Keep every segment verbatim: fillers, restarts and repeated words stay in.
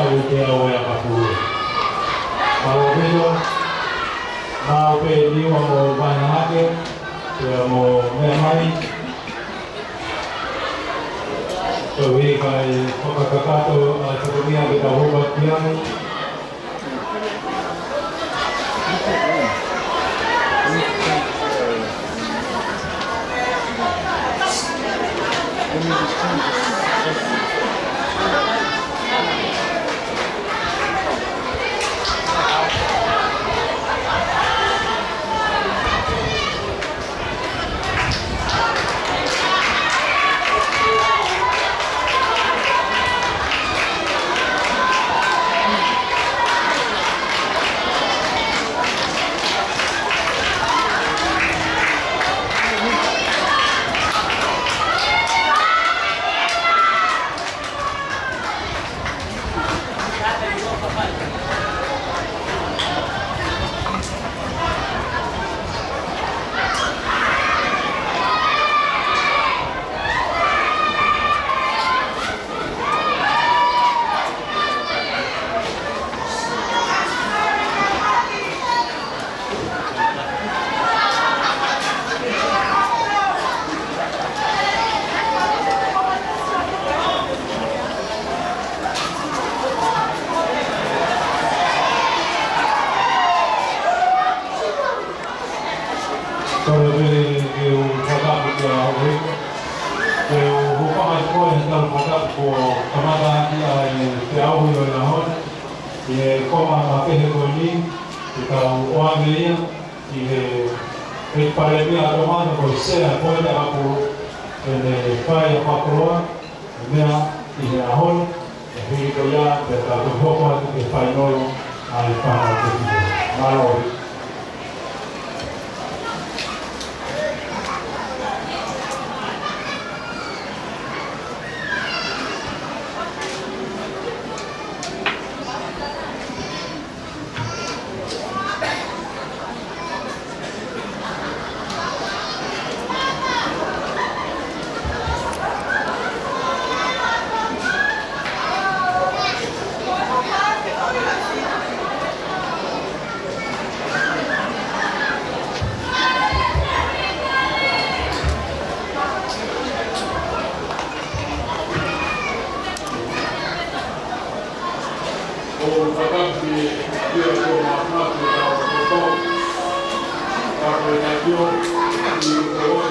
Au te au e aka pulu. Mālō ʻaupito, maʻu pē ʻeniua mo mai hake, pea mo meʻa mai. Koeʻuhi kae fakakakato ʻa e fatongia ke tau hopa ki ai. Kole pē ke u fakatapu kia Hauhiko. Ke u hūfanga ʻi he kole he tau fakatapu kuo kamata ʻaki ʻa e feʻauhi ʻo e ʻaho ni. ʻI he konga makehe ko eni, ke tau ʻoange ia ki he ʻEiki Palēmia ʻa Tonga, ko e Sea ko e Taʻapulu, ke ne fai ʻa e fakakoloa, ʻa e meʻa ʻi he ʻaho ni, ʻe hili ko ia, pea tau toe hoko atu ki he fainolo ʻa e fānau kekile. Mālō. ʻOku ou fakatapu ki he ʻEiki Māfimafi ʻo e Kau Toketā, Kapuleʻi Naitio, ʻi he ʻOtua,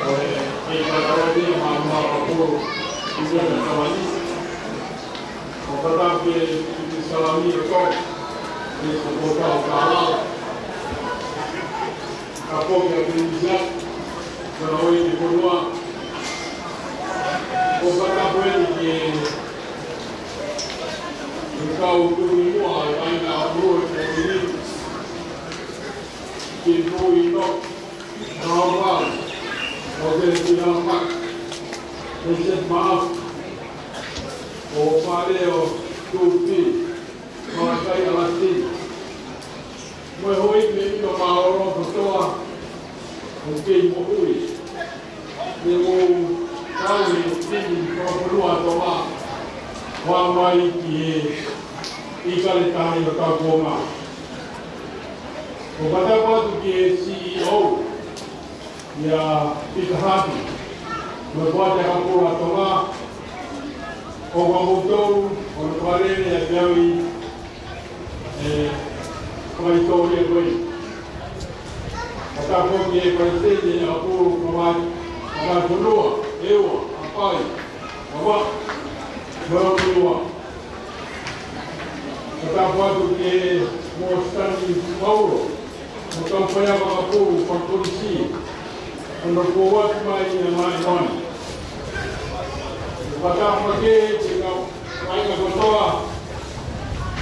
ʻo e ʻEiki Palēmia, Māfimafi Kapulu, ʻi he Savani. ʻOku ou fakatapu ki he Piti Salami ʻo Tonga, ʻi he Sokota ʻo Kālala. Ka ko e kia Prince, ka ʻoku ʻi he fonua. ʻOku ou fakatapu eni ki he kau tui muʻa ʻa e Paenga ʻApulu ʻi he Piti. Ki he tui no, Raoval, ʻo te tina pa, ʻe se maaf, ʻo Fale ʻo Tupi, Malakai ʻAlasini. Mo e houʻeiki meʻa māʻolunga kotoa ʻoku kei moʻui. Ne mou kau he timi fakafonua ʻa Tonga, ʻo aʻu mai ki he ʻIkale Tahi ʻo tau kuonga. ʻOku ou fakatapu atu ki he C E O, ʻia Pita Hapi, mo e Poate ʻAkapulu ʻa Tonga, ʻo ka moutou, ʻo ne fakalele ʻa e meʻa ʻi he, ʻe, fakahisitōlia ko ē. Fakatapu ki he Palesiteni ʻAkapulu Kavai, Kavai Fonua, ʻEua, ʻApai, Kava, Kava Fonua. Fakatapu atu ki he Mōsitani Paulo, mo e kau faiako ʻAkapulu fakapolisi, ʻo nau fou atu mai ʻi he māʻimoani. Fakatapu makehe ki he kau kāinga kotoa,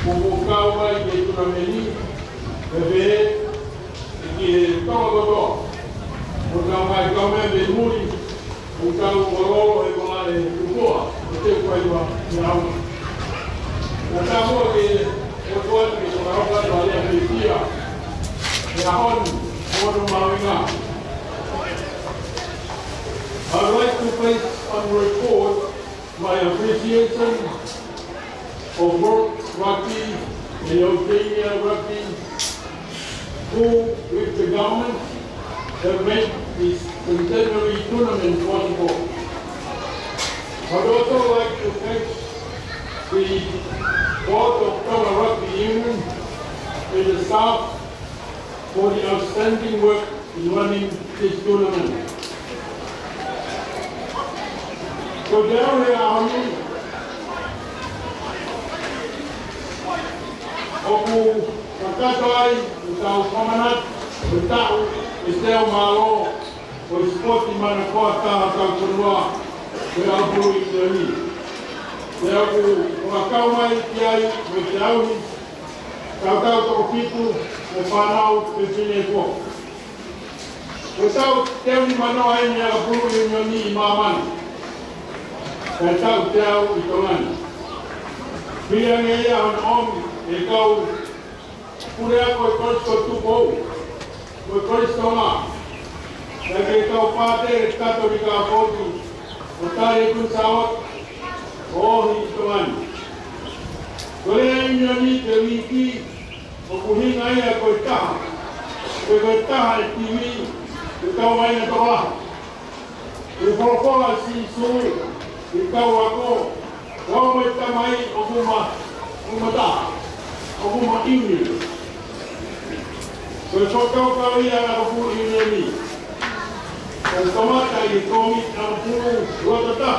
kuo mou kau mai ki he ʻū meʻa ni, pea pehē ki he Tonga kotoa, ʻoku tau mai kau mai mei muli, ʻoku tau mālōlō he konga ʻe tupua, ʻo te kuai wa ki au. Ka tau ʻoku ke, ʻoku atu ke tau kau mai lea pē kia, he ʻaho ni, ʻoku mahuʻinga. I'd like to place on record My appreciation of World Rugby and Oceania Rugby, who, with the government, have made this centenary tournament possible. I'd also like to thank the Board of Tonga Rugby Union and the staff for the outstanding work in running this tournament. Ko e ʻaho he ʻaho ni, ʻoku kakato ai ʻetau ʻamanaki, ʻetau, ʻetau mālō, ʻo e sipoti manakoa taha ʻo hotau fonua, ko e ʻApulu ʻIunioni. Pea ʻoku fakakau mai ki ai mo e tauhi, tautau toko fitu, mo e fānau fefine foki. Ko e taʻu teau nimanoa eni ʻa e ʻApulu ʻIunioni ʻi māmani. Ko e taʻu teau ʻi Tonga ni. Pea ʻi he ʻaho ni ʻomi ʻe he kau puleako ʻo e Kolisi ko Tupou, ʻo e Kolisi Tonga, ʻa e kau pātele Katolika foki, ʻo tali e Kuini Sālote, ʻo ʻohi ʻi Tonga ni. Ko e lea ʻiunioni pe līki, ʻoku ʻuhinga ia ko e taha, pe ko e taha e timi, ʻo e kau vaʻinga tokolahi. Ko e folofola ʻa Sīsū ki he kau ako, ko au mo e Tamai ʻoku ma, ʻoku ma taha, ʻoku ma ʻiunioni. Ko e fakakaukau ia ʻa e ʻApulu ʻIunioni. Ko e kamata ʻi he kōmiti ʻapulu loto taha,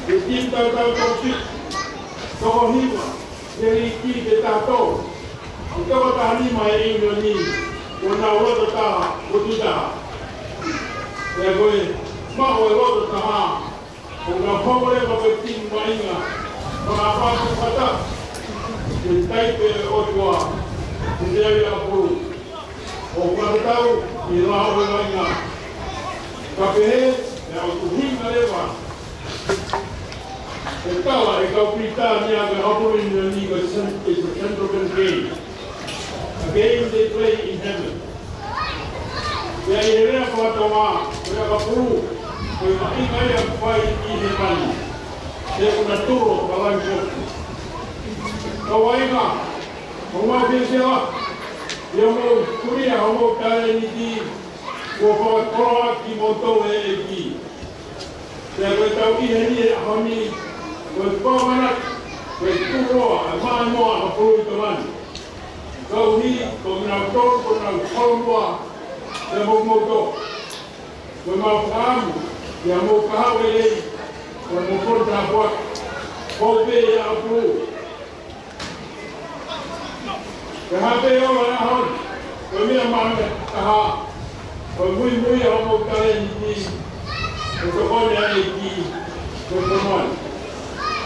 ʻi he timi tautau toko fitu, toko hiva, ʻi he līki, pea taha tolu, ʻi he toko taha nima ʻi he ʻiunioni, ʻo nau loto taha, ʻo tuʻu taha. Pea ko e maʻu e loto taha, ʻo nau hoko leva ko e timi vaʻinga, ʻo nau pātū fakataha ki he taipe ʻo e ʻOtua, ki he ʻApulu. ʻO fakatau ʻi he lao ʻo e vaʻinga. Ka pehē, ʻe au tuhinga leva, ʻe tala ʻe he kau Pilitānia ko e ʻApulu ʻIunioni ko e cen-, is a central game. A game they play in heaven. Pea ʻi he lea faka-Tonga, ko e ʻApulu, ko e vaʻinga ia ʻoku fai ʻi hēvani. He ʻoku na tulo fakalangi foki. Kau vaʻinga, ʻoku mau fiefia, ʻi hoʻomou kulia hoʻomou talēniti, kuo fakakoloa kimoutolu ʻe he ʻEiki. Pea ko e tau ʻi heni he ʻaho ni, ko e pāmana, ko e tuʻuloa, ʻa e maʻimoa ʻa e ʻApulu ʻi Tonga ni. Koeʻuhi ko kinautolu, ko honau holomua, pea mo kimoutolu. Ko ʻemau fakaʻamu, ʻi hoʻomou kahaʻu lelei, ko hoʻomou fonu tāpuaki, ko e pē ia ʻa e ʻApulu. Ka hā pē ʻo e ʻaho ni, ko e meʻa mahuʻinga taha, ko e muimui ʻa hoʻomou talēniti, ʻo tokoni ʻa e ʻEiki, ko e fonua ni.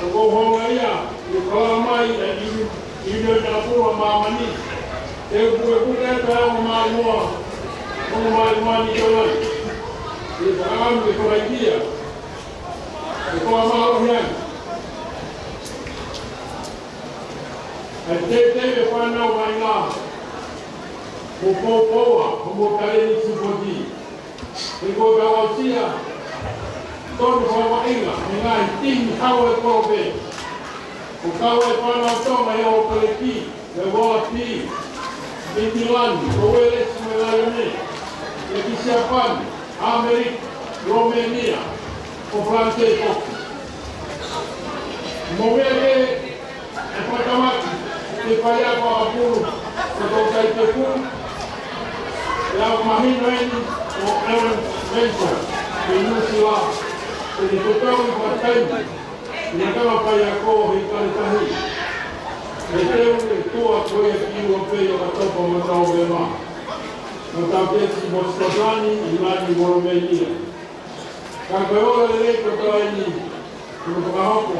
ʻOku ou houngaʻia, ʻi he koloa mai, ʻa e ʻiu-, ʻiunioni ʻapulu ʻa māmani, ʻe pukepuke atu ʻa e ongo maʻimoa, ongo maʻimoa ni ʻi Tonga ni. ʻI he fakaʻamu ke fakaikiiki, ʻe fakamālohi ange. ʻA e teuteu e fānau vaʻinga, mo poupou ʻa hoʻomou talēniti sipoti. He kuo tau aʻusia, tonu fakaʻuhinga, he ngaahi timi hau e kolope. Kuo kau e fānau Tonga he ʻAlo Peleki, he Ualapi, Ingilani, ko Uelesi mo e Laione, ʻi Siapani, ʻAmelika, Lomēnia, ko Falanisē foki. Mo e meʻa ke ʻe fakatamaki, ke fai ʻa e ʻApulu, ko e tau taitepu, ʻe au mahino eni, ʻo Aaron Benson, ʻi Nuʻu Sila, ʻe ne totonu fakataimi, ʻi he kau faiako he Kaletahi. ʻE teu e tua ko ia ki ua pē ʻo ka topa mo tau vema. Mo tau tesi mo Sikotilani, ʻIngilani mo Lomēnia. Ka ko e ola lelei ko eni, ko e fakahoko.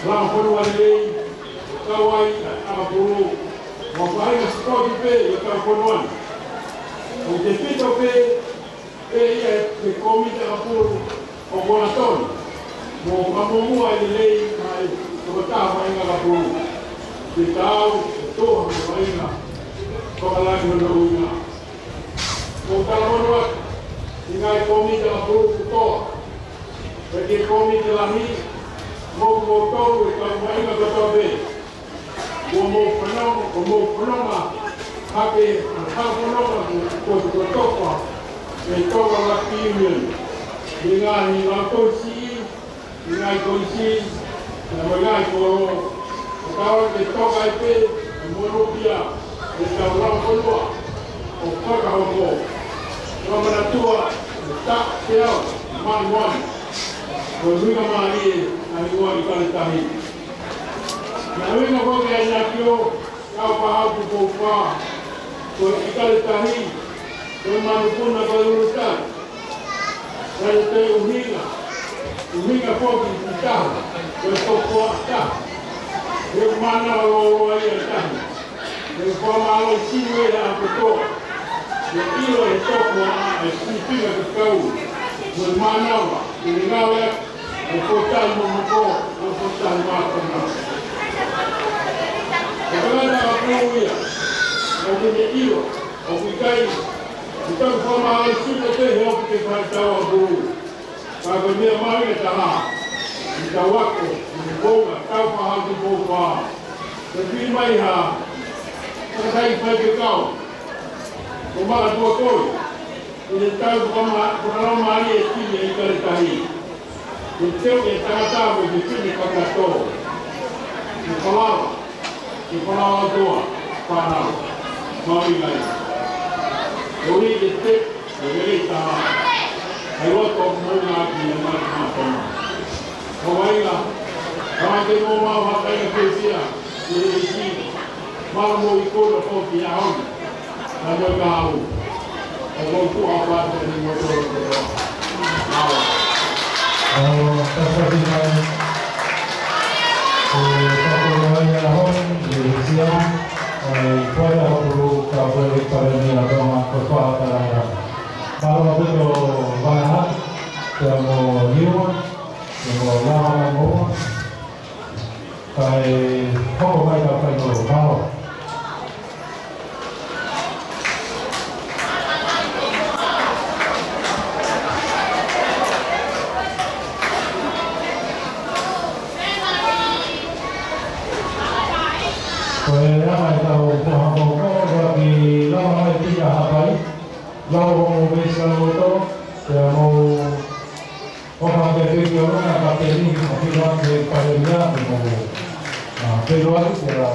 Langa fonua lelei, kau ai ʻa e ʻApulu, mo e faʻahinga sipoti pē ʻi hotau fonua ni. ʻOku tefito pē, pē ia he kōmiti ʻapulu ʻoku ʻangatonu. Mo fakamuʻomuʻa e lelei mai, ko e taha mai ʻa e ʻApulu. Ke tau, ke toha mo e vaʻinga, fakalangi hono ʻuhinga. ʻOku ou talamonū atu ki he ngaahi kōmiti ʻapulu kotoa. Pea ki he kōmiti lahi, Mo kimoutolu e kau mātuʻa kotoa pē. Kuo mou fanongo, kuo mou fanongo hake, ʻa e kau fanongo ko e kotoa e Tonga Rugby Union. Mei he ngaahi lautolu siʻi, mei he ngaahi kolisi, mo e ngaahi kolo, ʻo kau ke toka ai pē, ʻa e monūʻia ʻetau lava fonua ʻo fakahoko. Mou manatua, ʻe taʻu teau, mai mai. Ko e ʻuhinga mālie ʻa e hingoa ʻIkale Tahi. Naʻe ʻuhinga ko e ʻai ʻaki ʻo Taufaʻāhau Tupou Fā, ko e ʻIkale Tahi, ko e manupuna ko e ʻulutai. Naʻe toe ʻuhinga, ʻuhinga foki ki tahi, ko e tokoua tahi. He mana loloa ia tahi. He fakamālō sino ia ʻa kotoa. He ʻilo e tokoua ʻa e sīpinga ke kau. Mo e mānava, ke ngāue ʻa e kotahi mo moko, mo e kotahi mātanga. Ko e tangata ʻa Pulu ia, ʻoku ne ʻilo, ʻoku ʻikai, ʻoku tau fakamālō sino pē he ʻoku ke fai tau ʻa Pulu. Ka ko e meʻa mahuʻinga taha, ʻi he tau ako, ʻi he Tonga, Taufaʻāhau Tupou Fā. Ke pili mai ha, ka sai fai ke kau. Ko Maka Tuakoi, ʻi he tau ko ma, ko ma lama ai e tini ʻa ʻIkale Tahi. Ke teu e tangata mo e fefine kakato. Ke falala. Ke falala ʻOtua, fānau, maui mai. Ui ke te, ke lelei taha. Hai loto mo ngā ki he mai mātanga. Ko wai la, kama ke mo mau haka ia ke sia, ke lelei ki. Mau mo i kona ko ki a hau. Ka mo ka hau. ʻOku ou tuʻa pātā ni mo tō kotoa. Mālō. Mālō, tau fati mai. Ko e tau kotoa mai ʻa honi, ʻi he sia, ʻa e kuata hapulu, ka ko e pare ni a tō ma ko fā tarara. Mālō ʻaupito Vanaha, pea mo Niua, pea mo Lama mo. Kae hoko mai ka fai no mālō. Ko e anga e tau fakahokohoko, ʻoku ʻi ai e lava mai e tini ʻa Haʻapai, lau hono veesi ʻaloʻofa, pea mo ʻofa ke piki o lona kapiteni, ʻo pilo atu e palēmia, ʻo mo, ʻa, pilo atu, pea,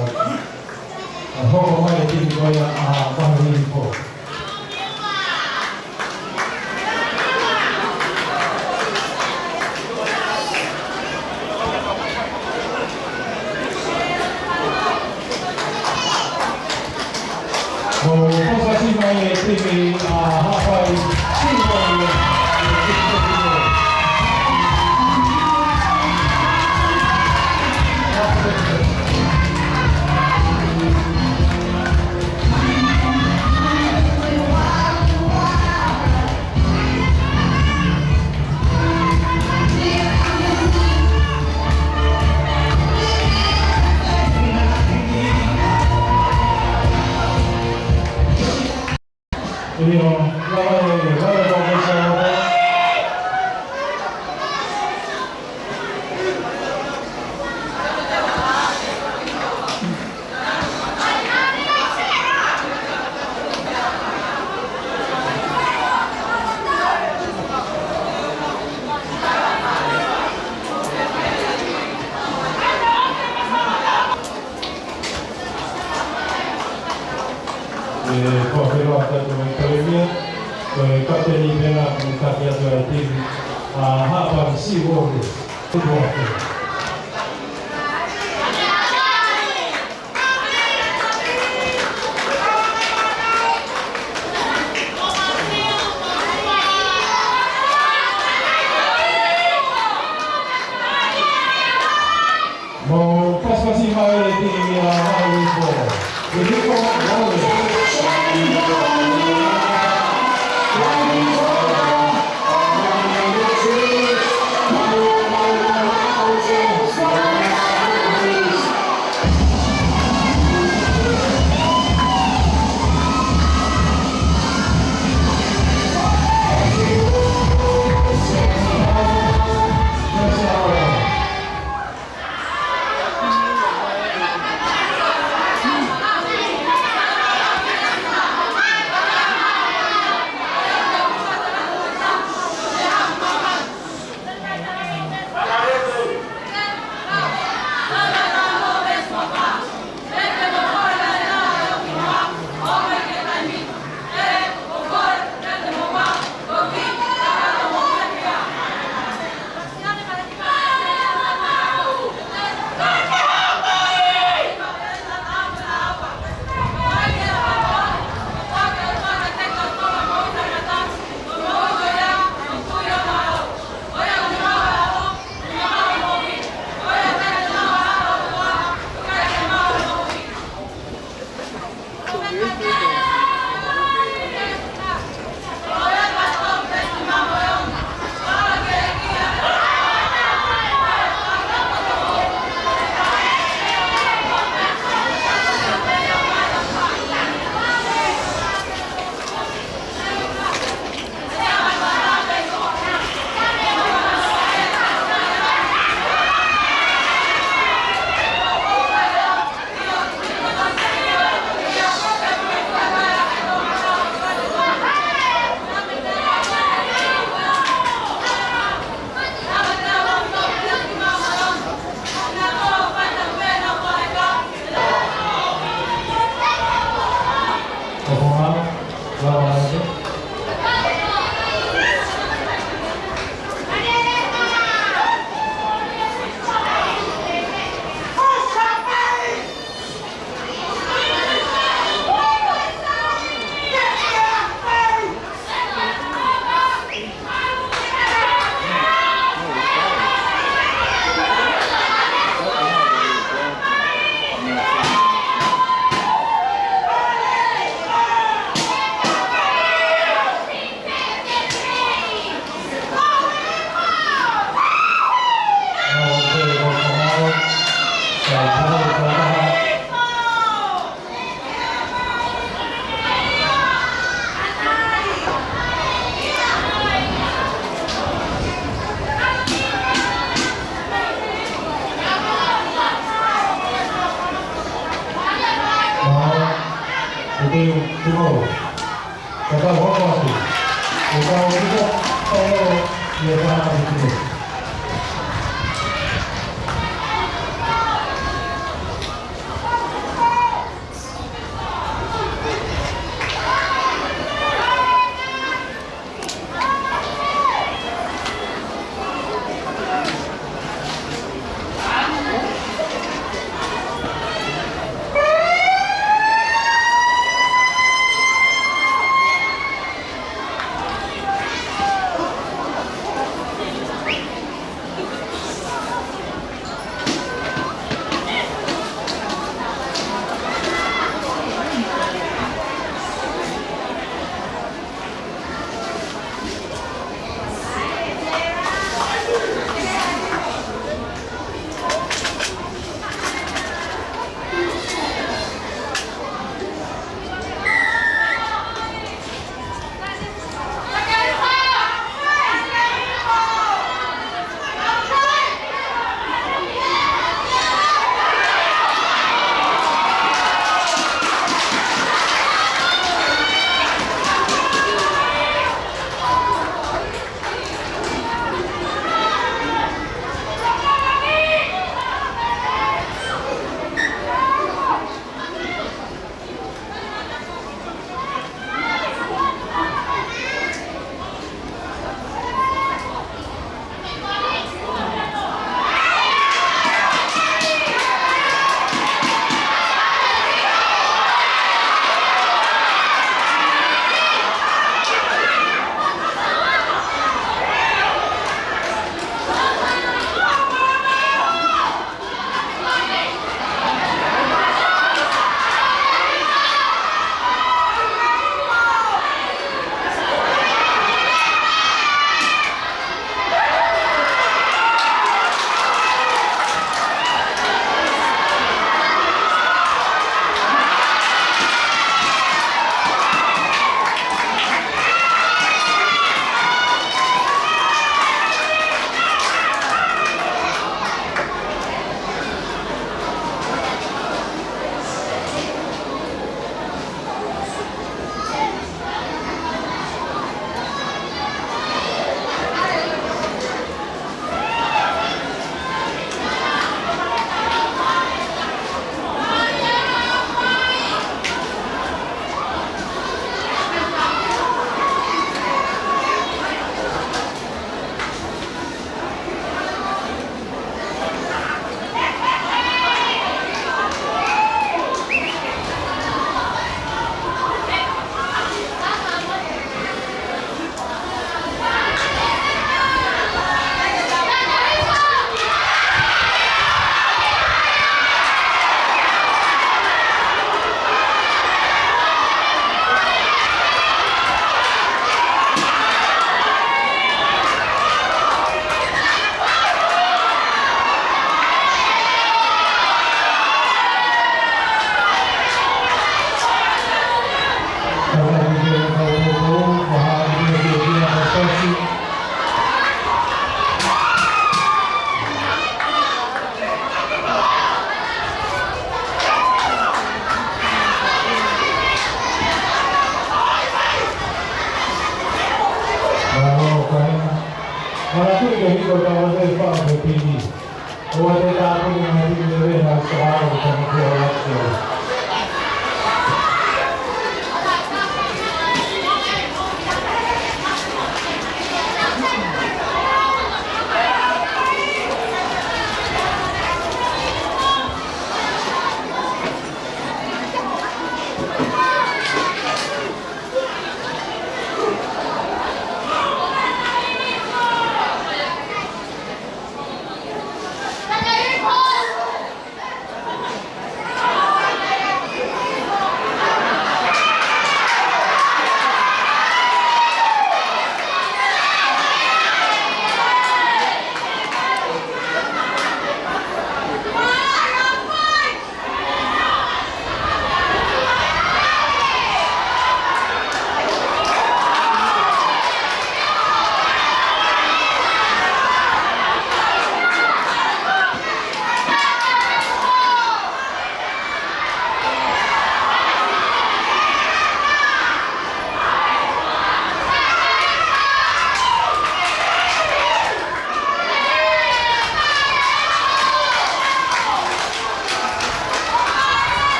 ʻa, hoko mai e tini ko ia ʻa Vahehipo. Ko e fakaʻosi mai e timi ʻa Haʻapai, timi ko ia. E, ko e fakaʻosi atu e palēmia, ko e kapiteni pena, mo e taki atu e timi ʻa Haʻapai Sea Warriors. Mo pasipasi mai e timi ʻa Vahehipo. Vahehipo, Vahehipo. Tuvalu. Ka tau hoko atu. ʻE tau hoko atu. ʻIa, tau hoko atu.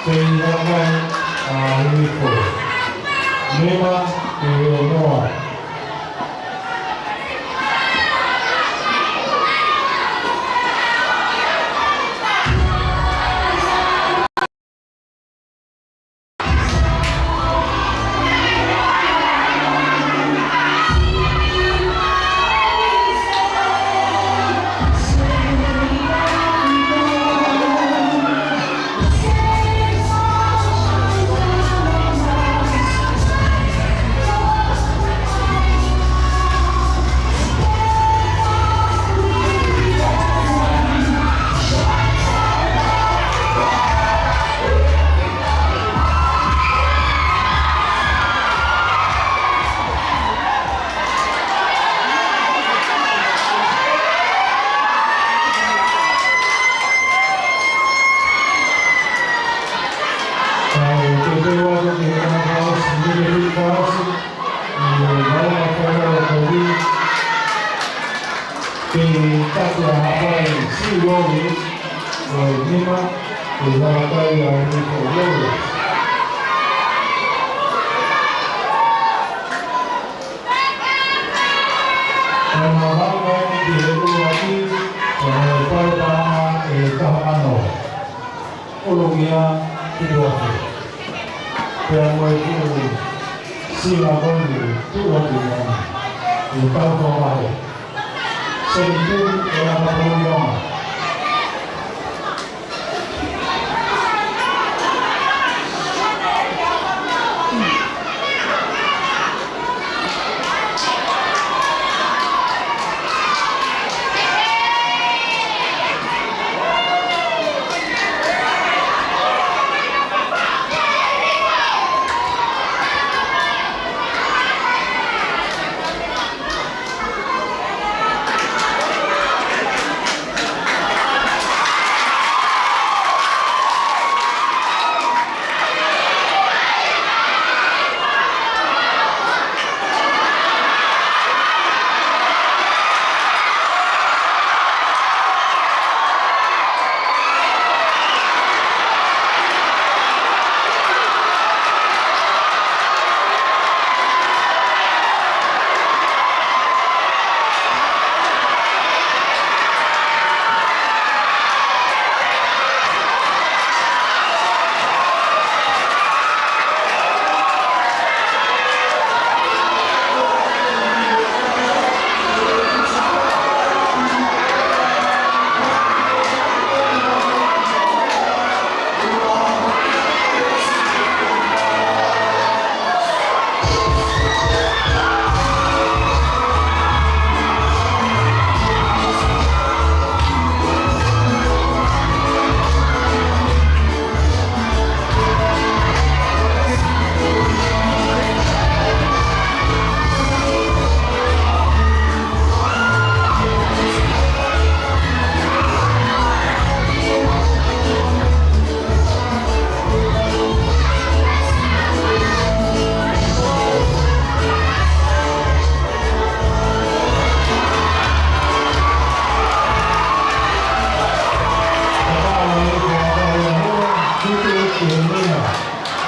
Pea ʻi he ʻaho ni, ʻa, ʻi he ko. Nima, ʻi he noa. Kae teuteu atu ki he tangata ʻosi, mele hili ka ʻosi, ʻi he maama kona o kovi, ke taki ʻa Haʻapai Sea Warriors, ko e nima, ke lalakai ʻa e nima ko Warriors. Pea na vanga eni ki he ʻuluaki, pea na ʻe pale paʻanga ʻe taha mano. ʻUluaki, tuʻu atu. Pea mo e tuʻu sila koni, tuʻu atu mai. ʻI he tau kua mai. Seni tuʻu, ʻe ʻana pō ni ʻana.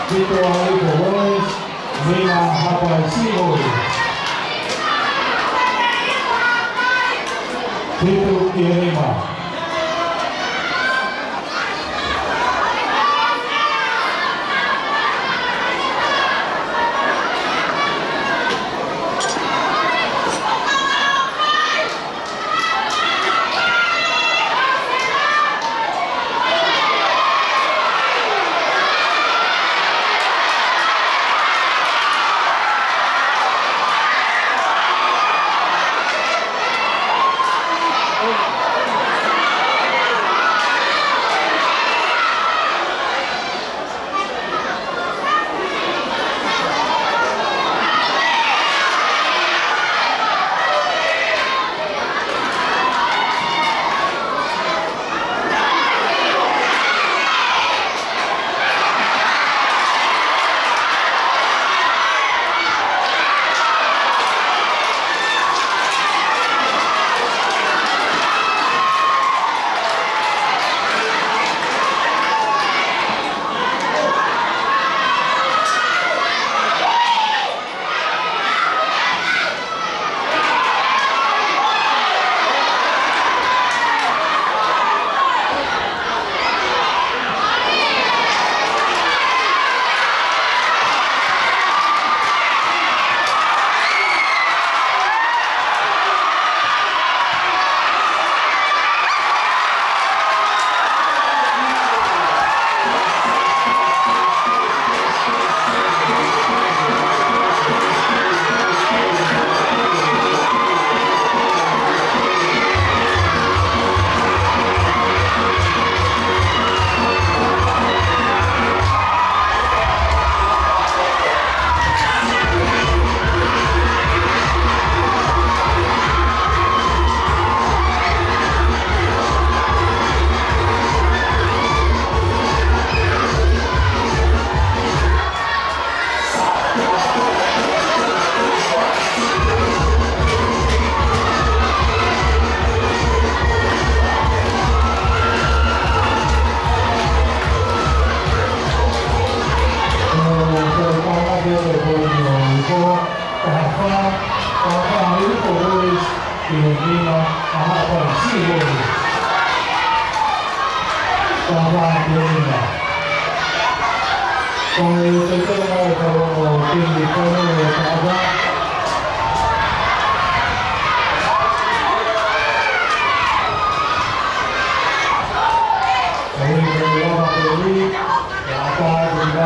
Fitu ʻa e Warriors, nima Haʻapai Sea Warriors. Fitu ki he nima. Tapa Pionina. Ko e toketokemau ka o Tini Kano e tapa. Ko e toketokemau ka o Tini, tapa Pionina.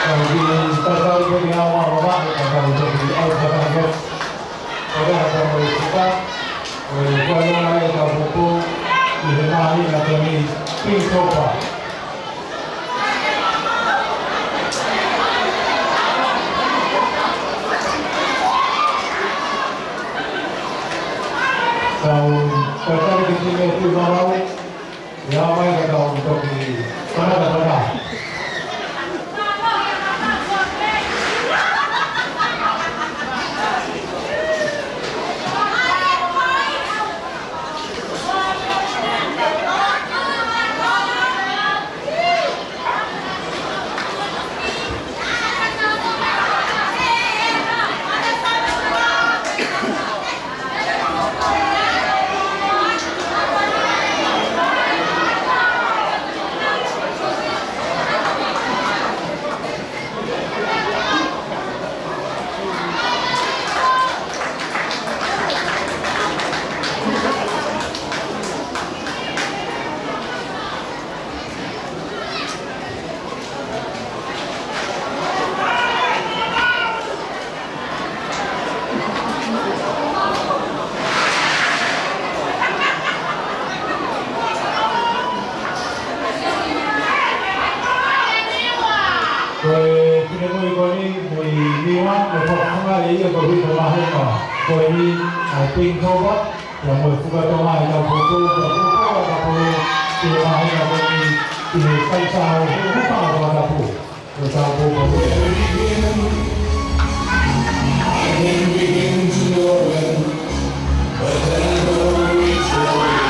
Tau ki tatau pē ki he ʻaho vavaʻu, ka tau toki ʻai fakataha. Ko e ʻaho ko e fuka, ko e kuai ona e tau poupou, ʻi he māhina ko eni, Pinktober. Tau, tau tali ki he timi ʻo Tuʻi Vavau. ʻIa mai ka tau toki, tau toki. Ko e finemui ko eni, mei Niua, mo e fakafofonga ʻe ia ko e uike māhina ko eni, ʻa e Pinktober, pea mo e fuka Tonga ʻi he tau poupou, pea mo e fuka Tonga ʻi he māhina ko eni, ʻi he kaisao, he upa ʻa Vatapu. Ko e tau poupou. I can begin to know it, but then I don't reach for it.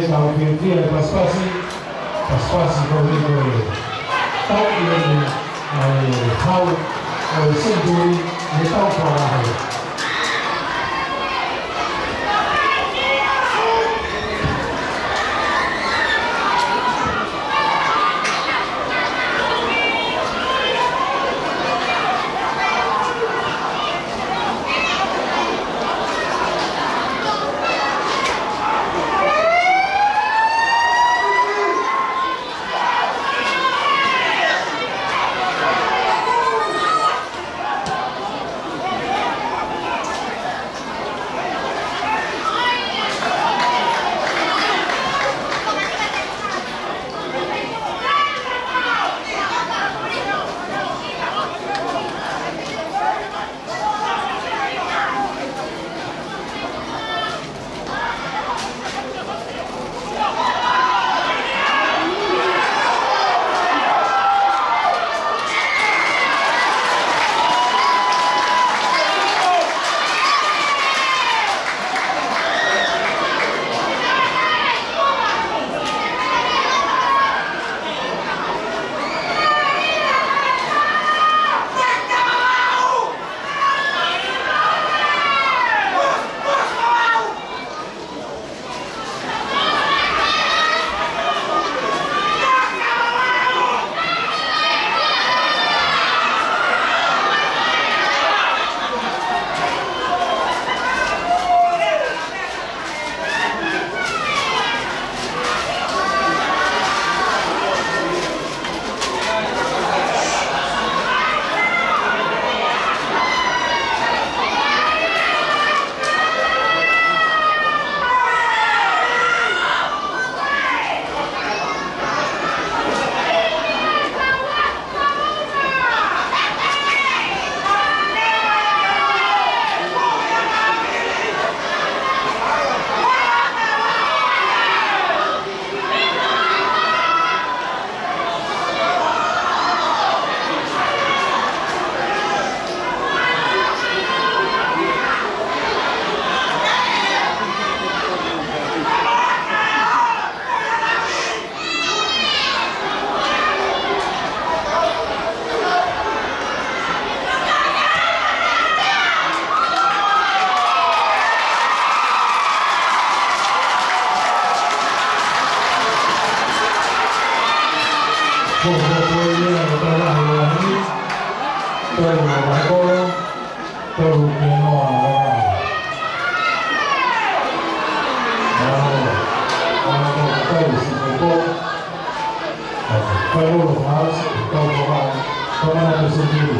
Tau fiefia he pasipasi, pasipasi ko eni ko e tau ki heni ʻa e hau ʻo e senituli ʻi he tau kua lahi. Ko e tau lahi ʻo e ʻaho ni, tau lahi ʻo e kolo, tau ke noa ʻa e ʻaho. ʻAho ko e tau si ko ko. Tau lo mas, tau lo mas, tau mana te sendiri.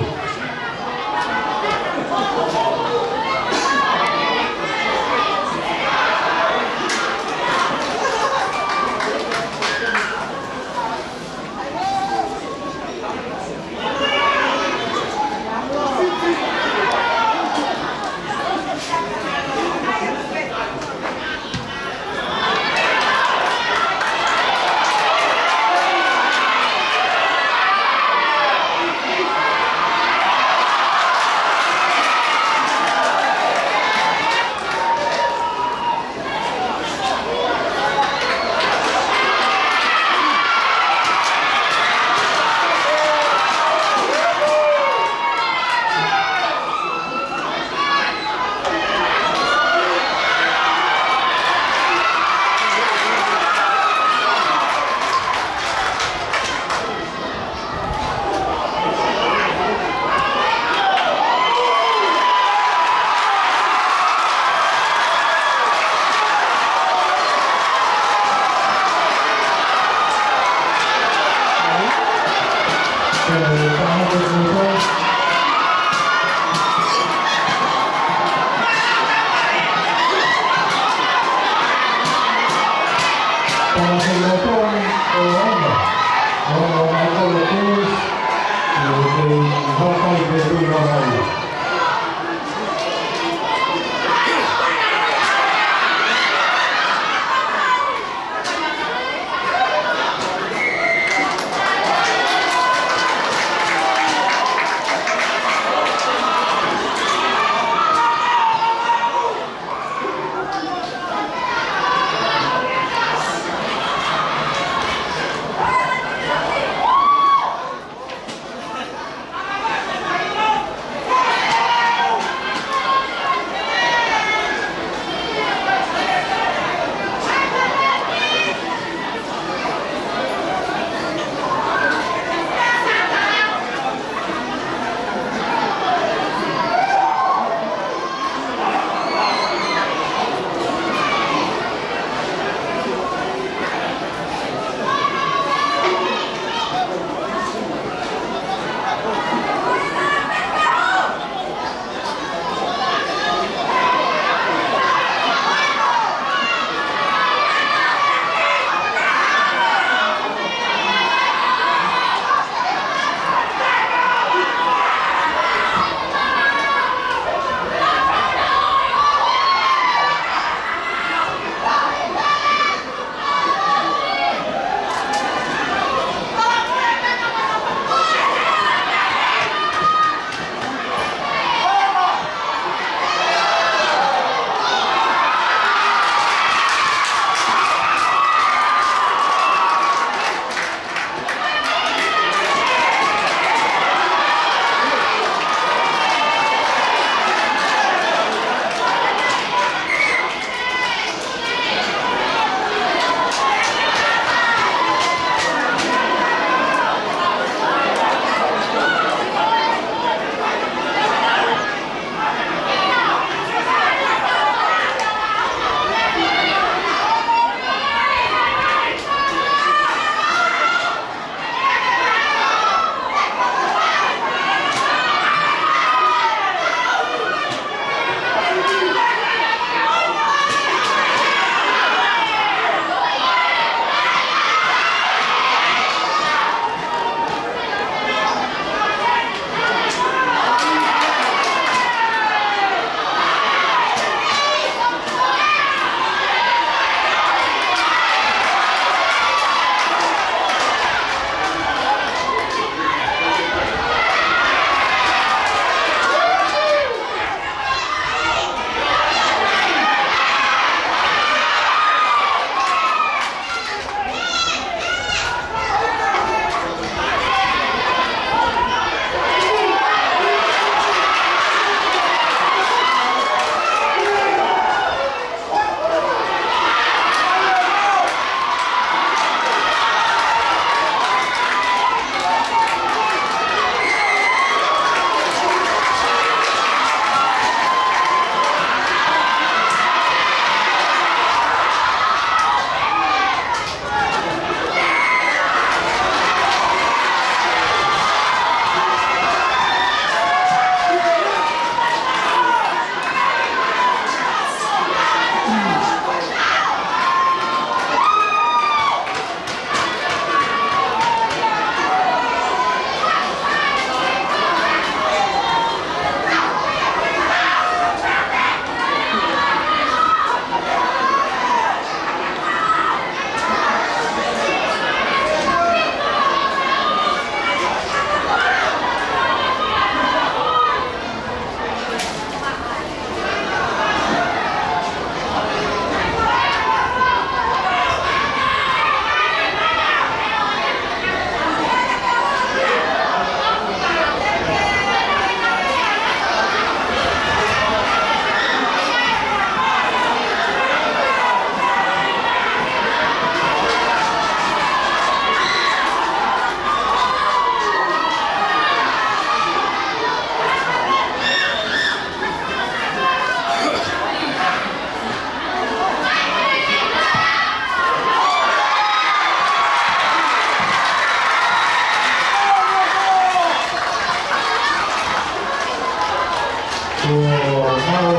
Mālō,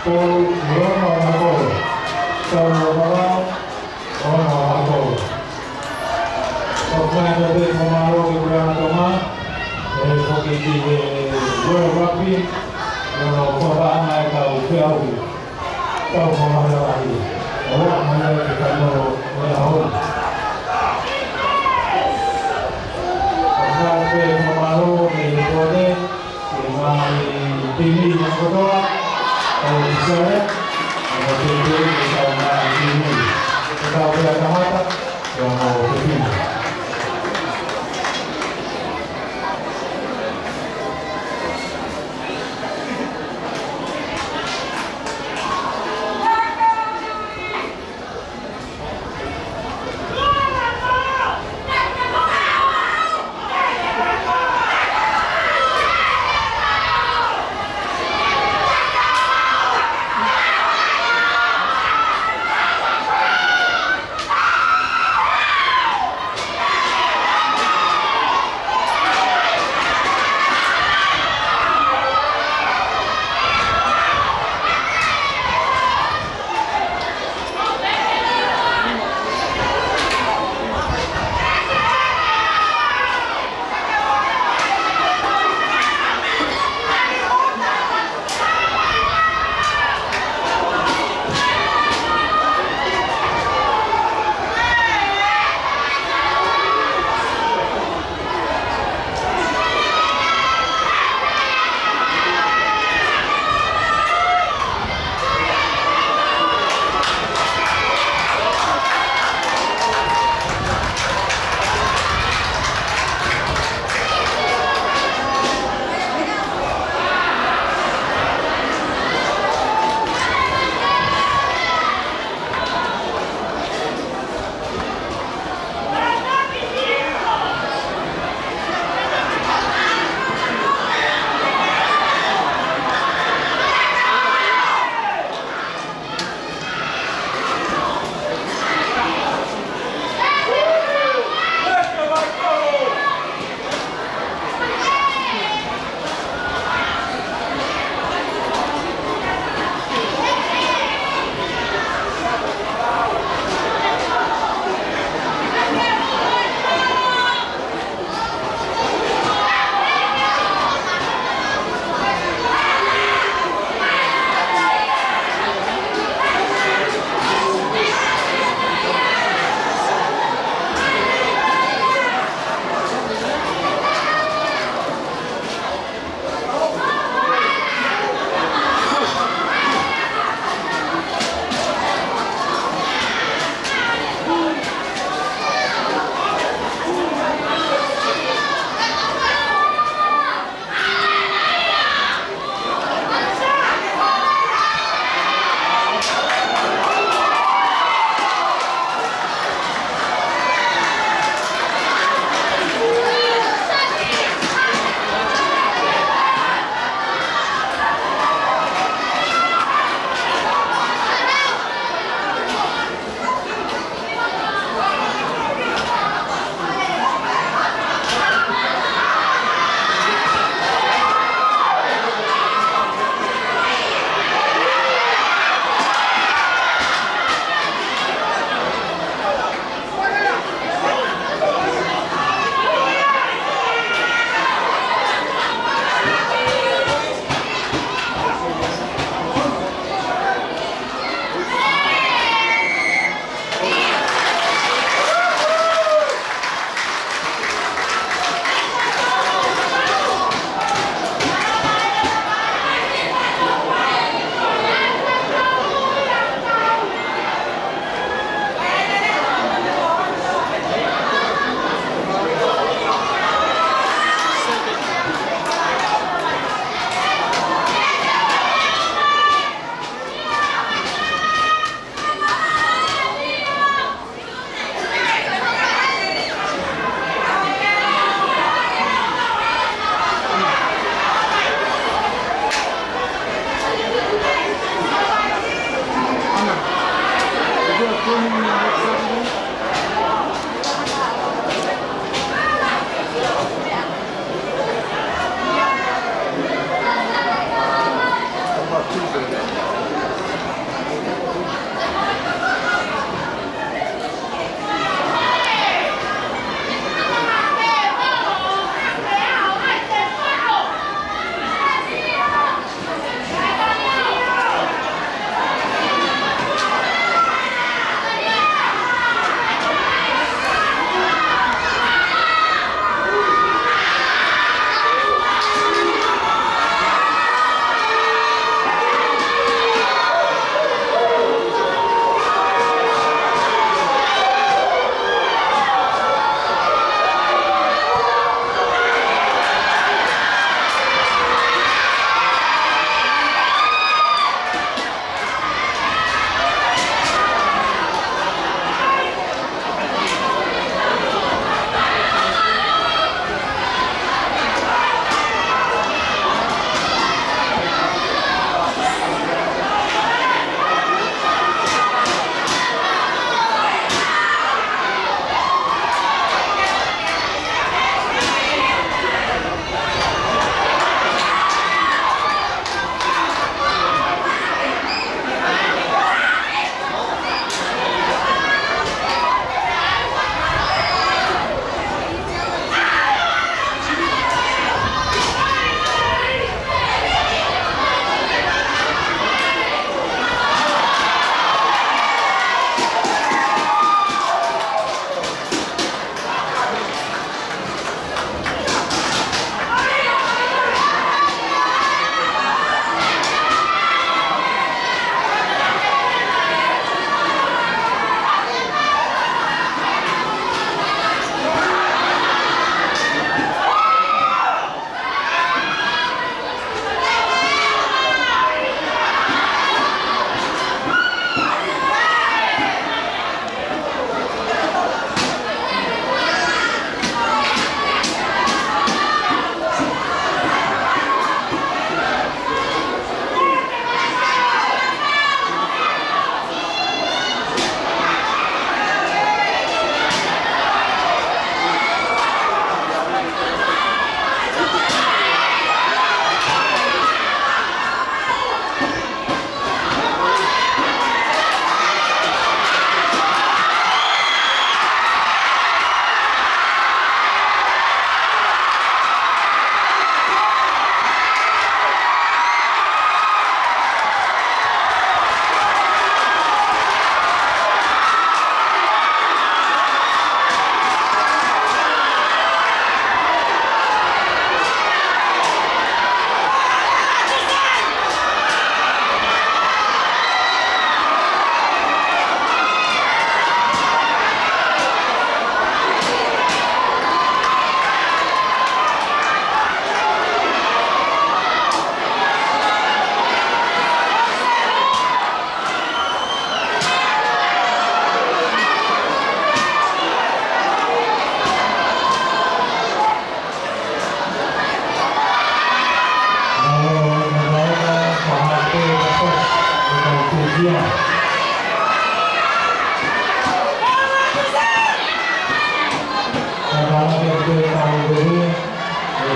Pō, Pō, Pō, Pō, Pō. ʻOku ou talitali pē ʻeku mālō ki he Puleʻanga Tonga, ʻe foki ki he World Rugby, ʻi hono fakahoko ʻa e kau feʻauhi. Kau fakamālō. ʻOku ou talitali pē ʻeku mālō ki he Pō, ki he ngaahi timi kotoa ʻo Tīsele, ʻo tētē ki he kau ngaahi timi, ki he kau pea kamata, ʻo mo tētē.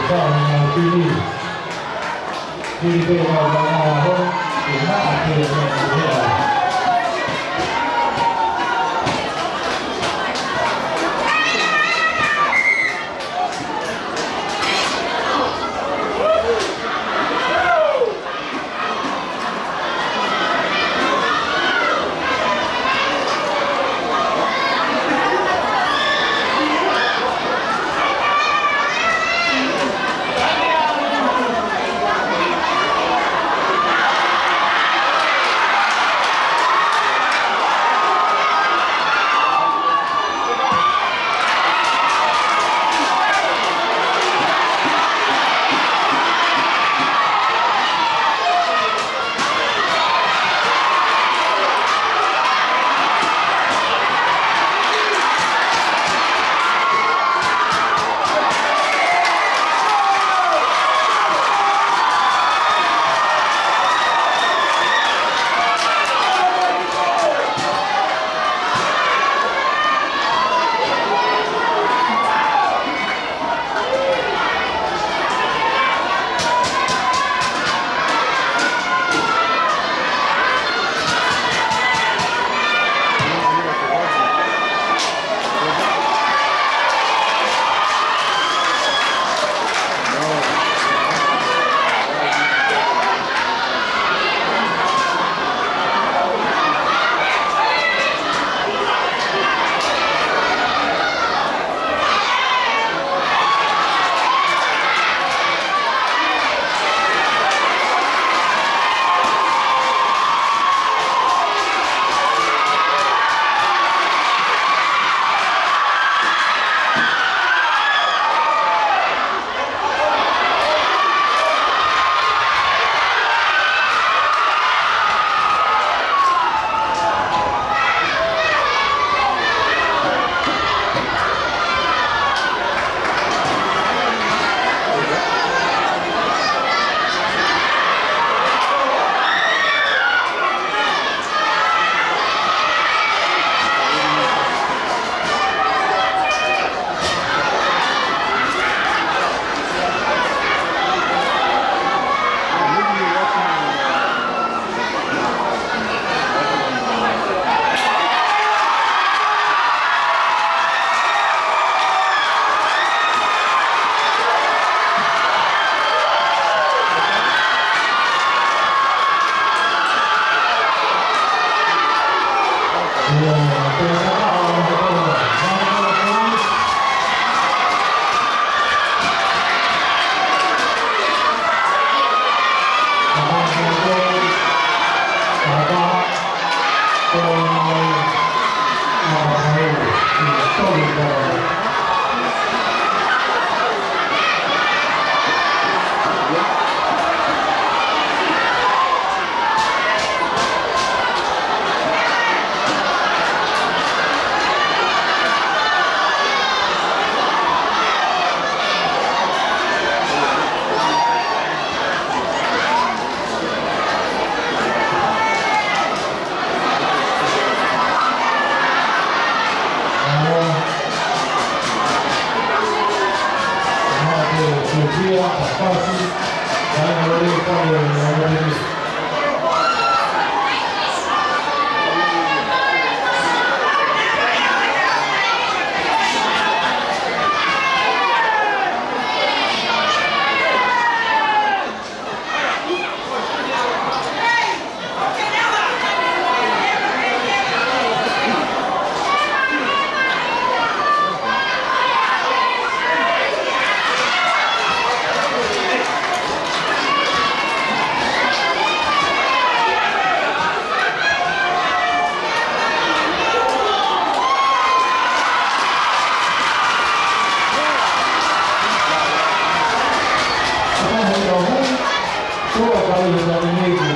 Pau na tini. Tini pē mau pangala ho. Tuna a tini pē mau pangala.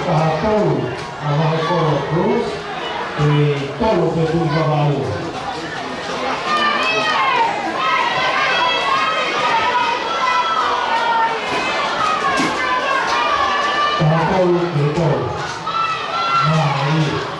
Taha tolu, ʻa Vahekolo Cruz, ʻe tolu pē tui vavau. Taha tolu, ʻe tolu. Mālie.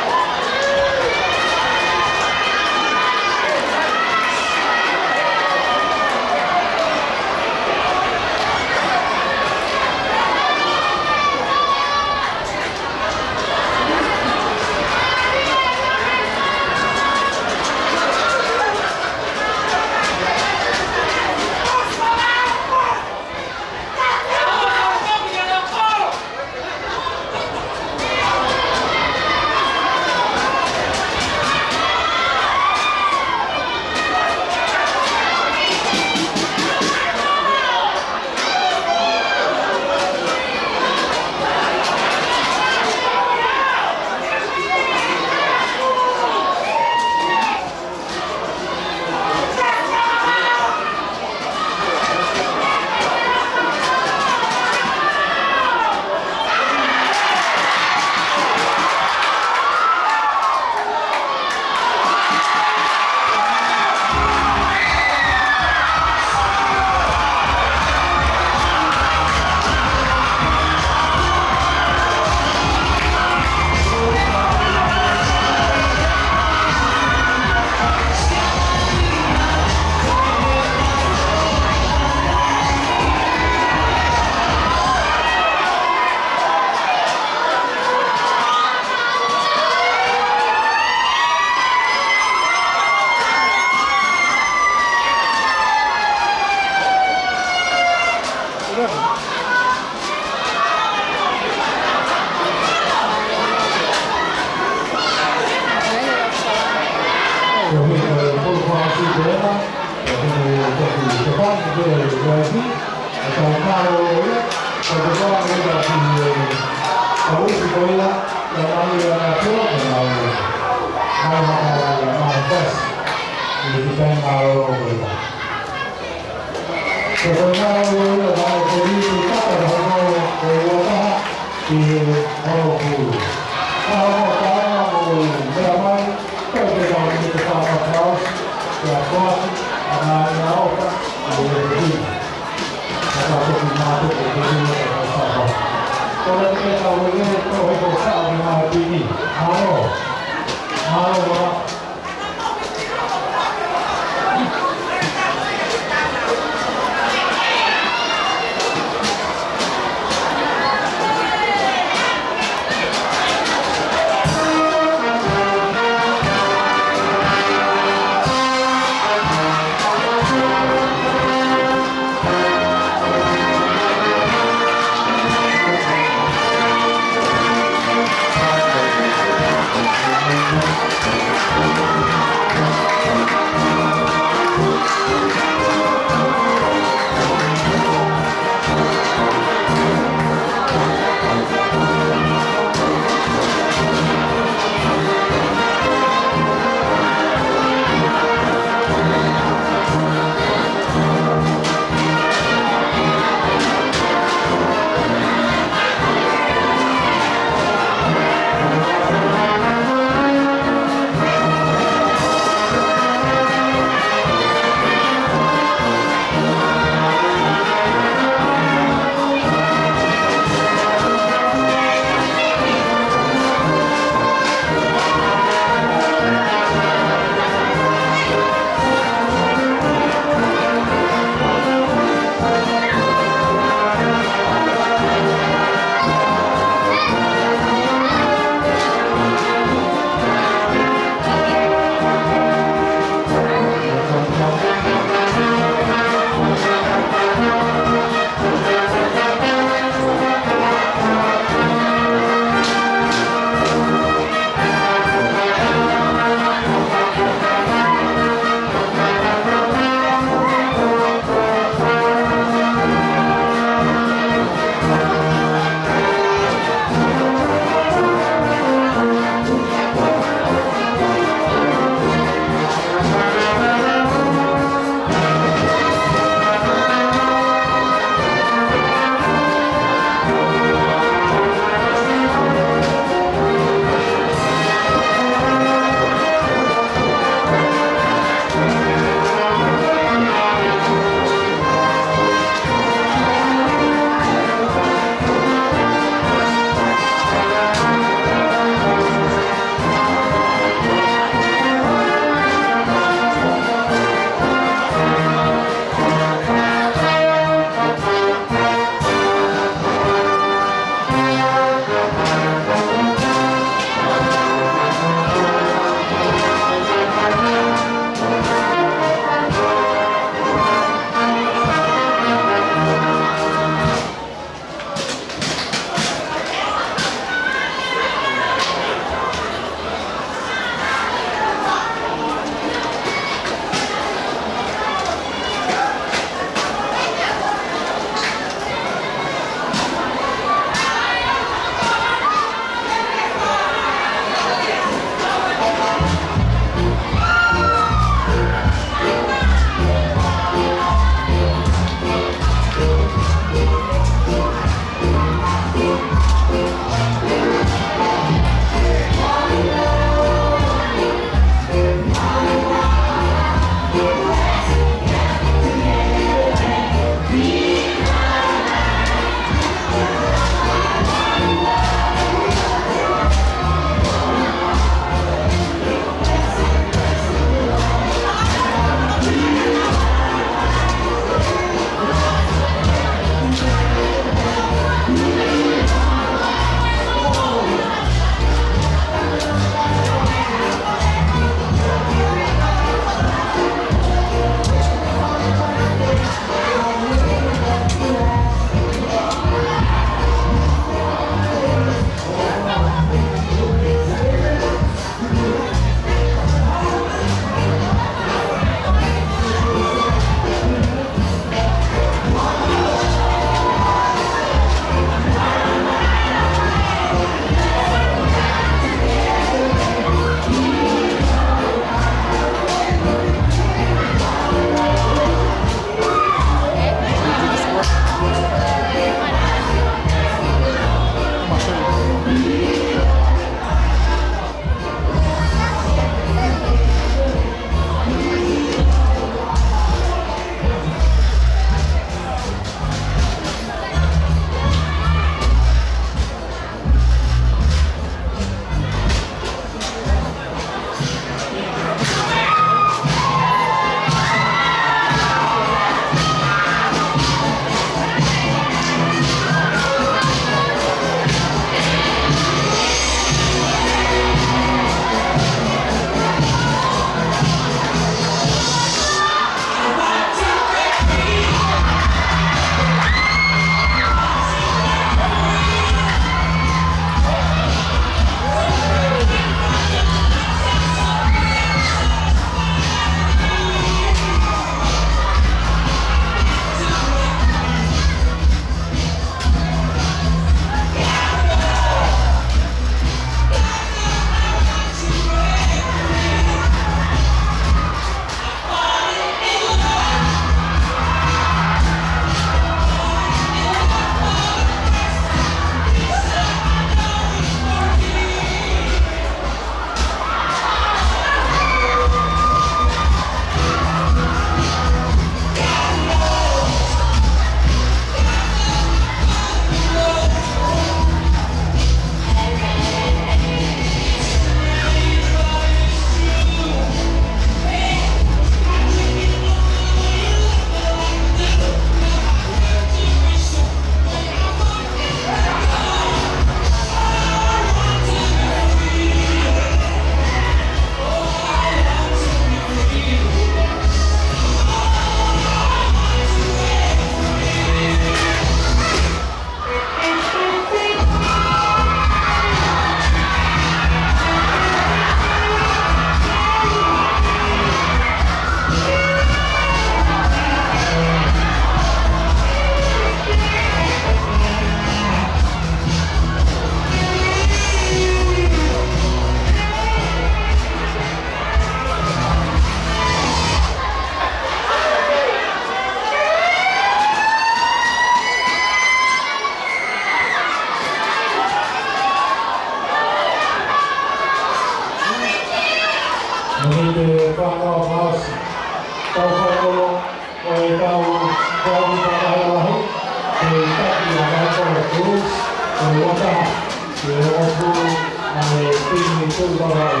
Tuʻi Vavaʻu.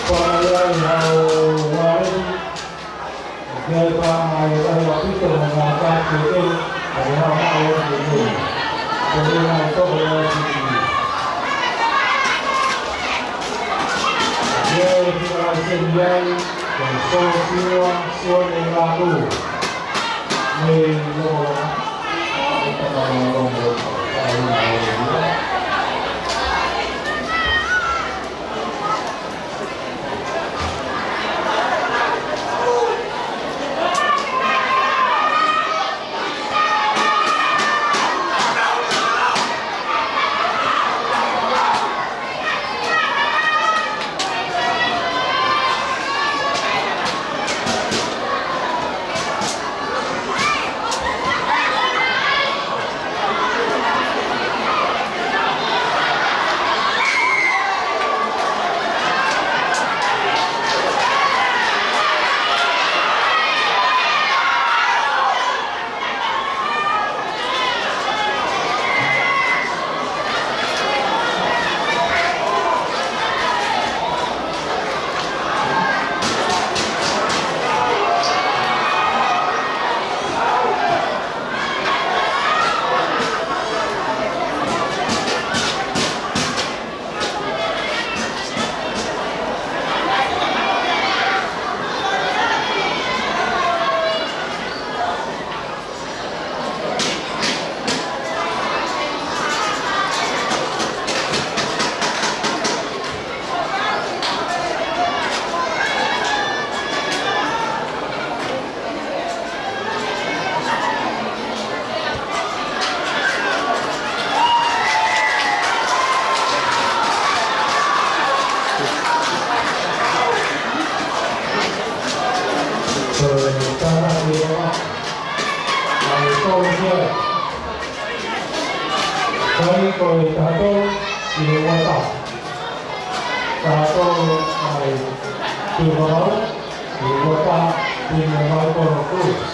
Pea ʻi ai hau vale, ʻoku ʻi ai pē ʻa e lahi ʻaupito mo e ngaahi kātaki ʻa e hau maʻu ʻo e tuʻi. Ko e ngaahi toko ʻo e tuʻi. ʻOku ʻi ai pē ʻa e seni ai, ko Siosiua Sione Laku. Mei Loloa. Ko e taha tolu ʻi he ua taha. Taha tolu ʻa e Tuʻi Vavaʻu, ʻi he ua taha, Pine Vavaʻu Polo Clubs.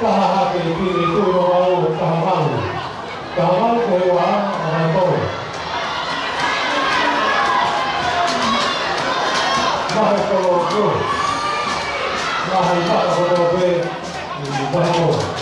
Taha hake i pini tui no mau, taha mau. Taha mau ko e ua, taha tolu. Mahe kolo ko. Mahe mata kolo pe. Taha mau.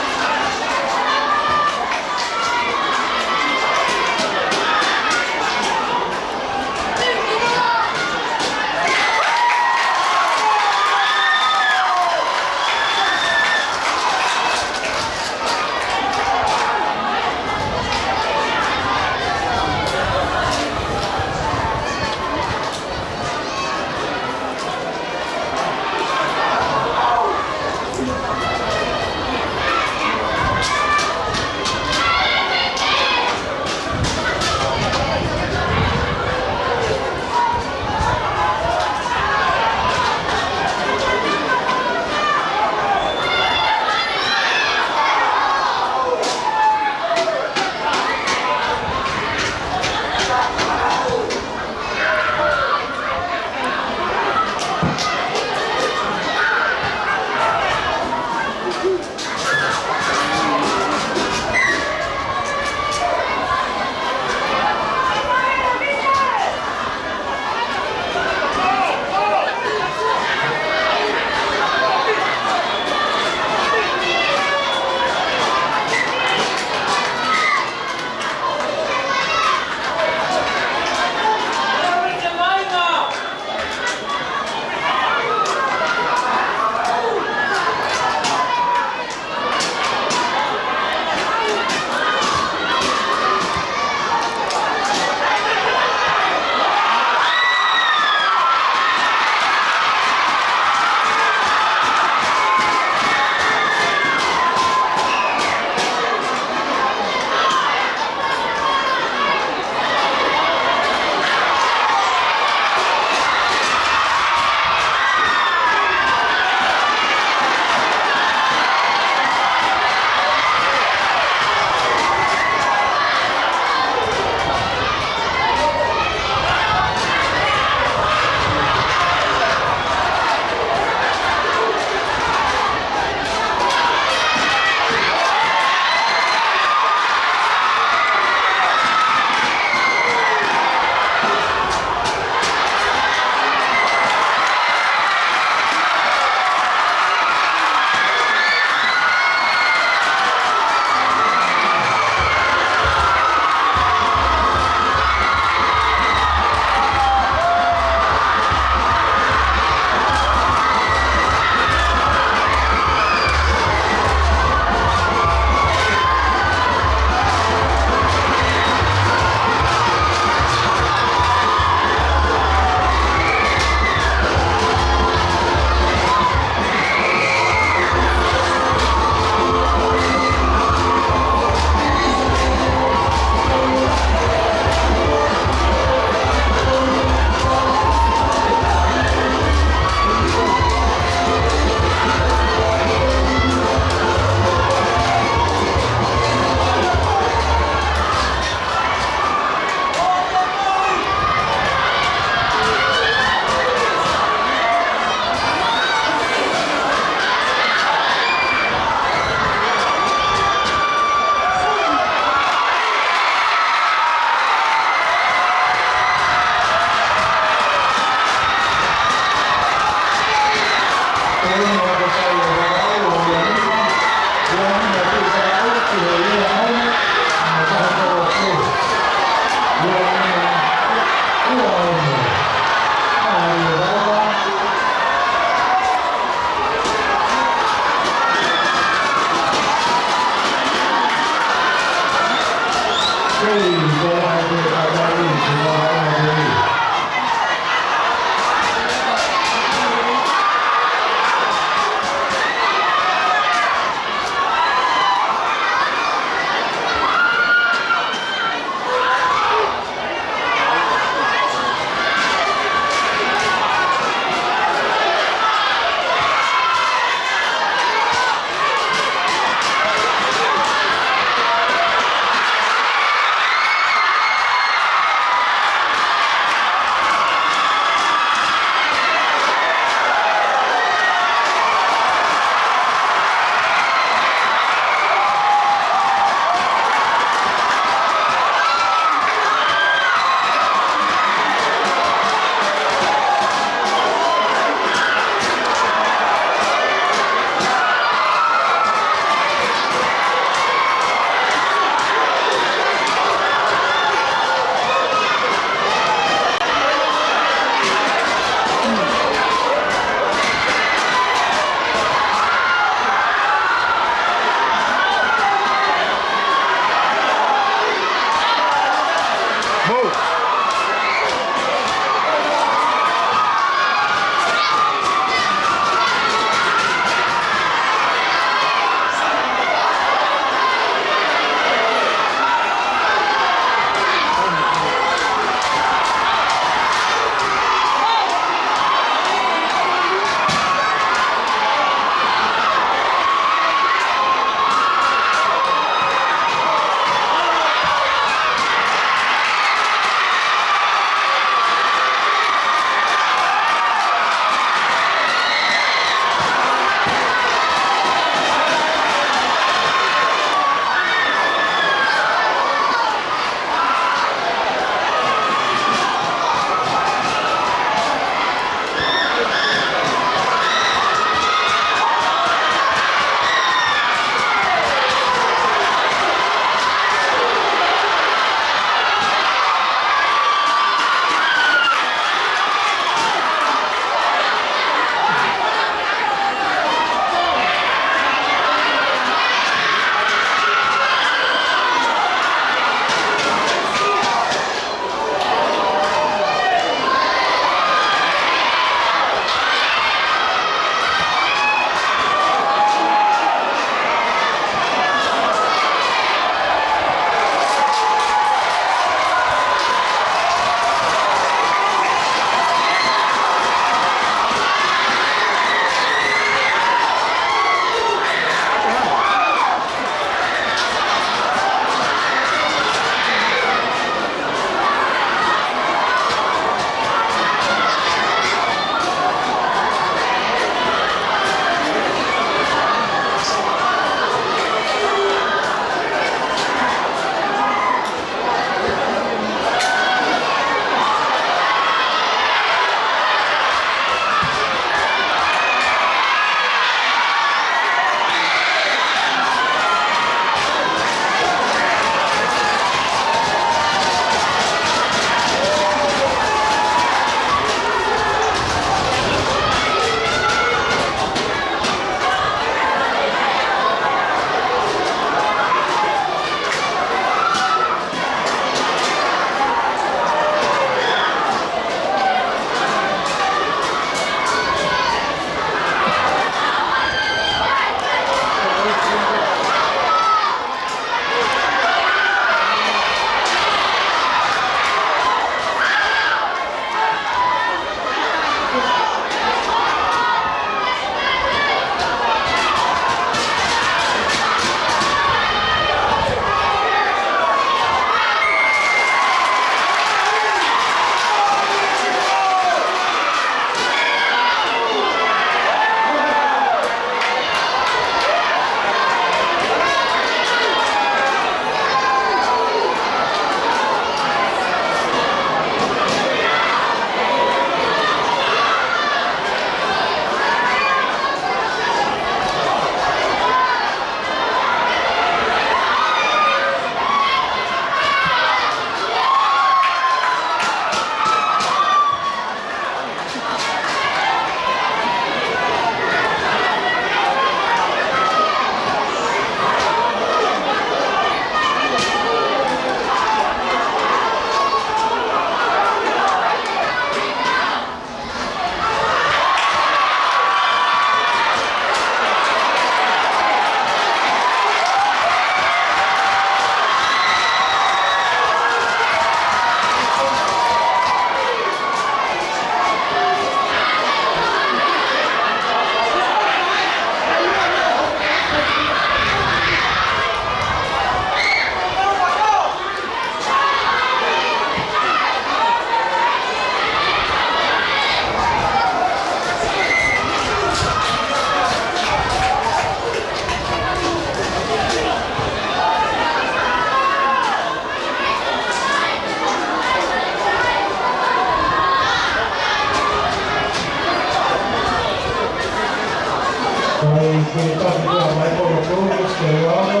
Kae ke taki ko mai ko lo ko ke lau,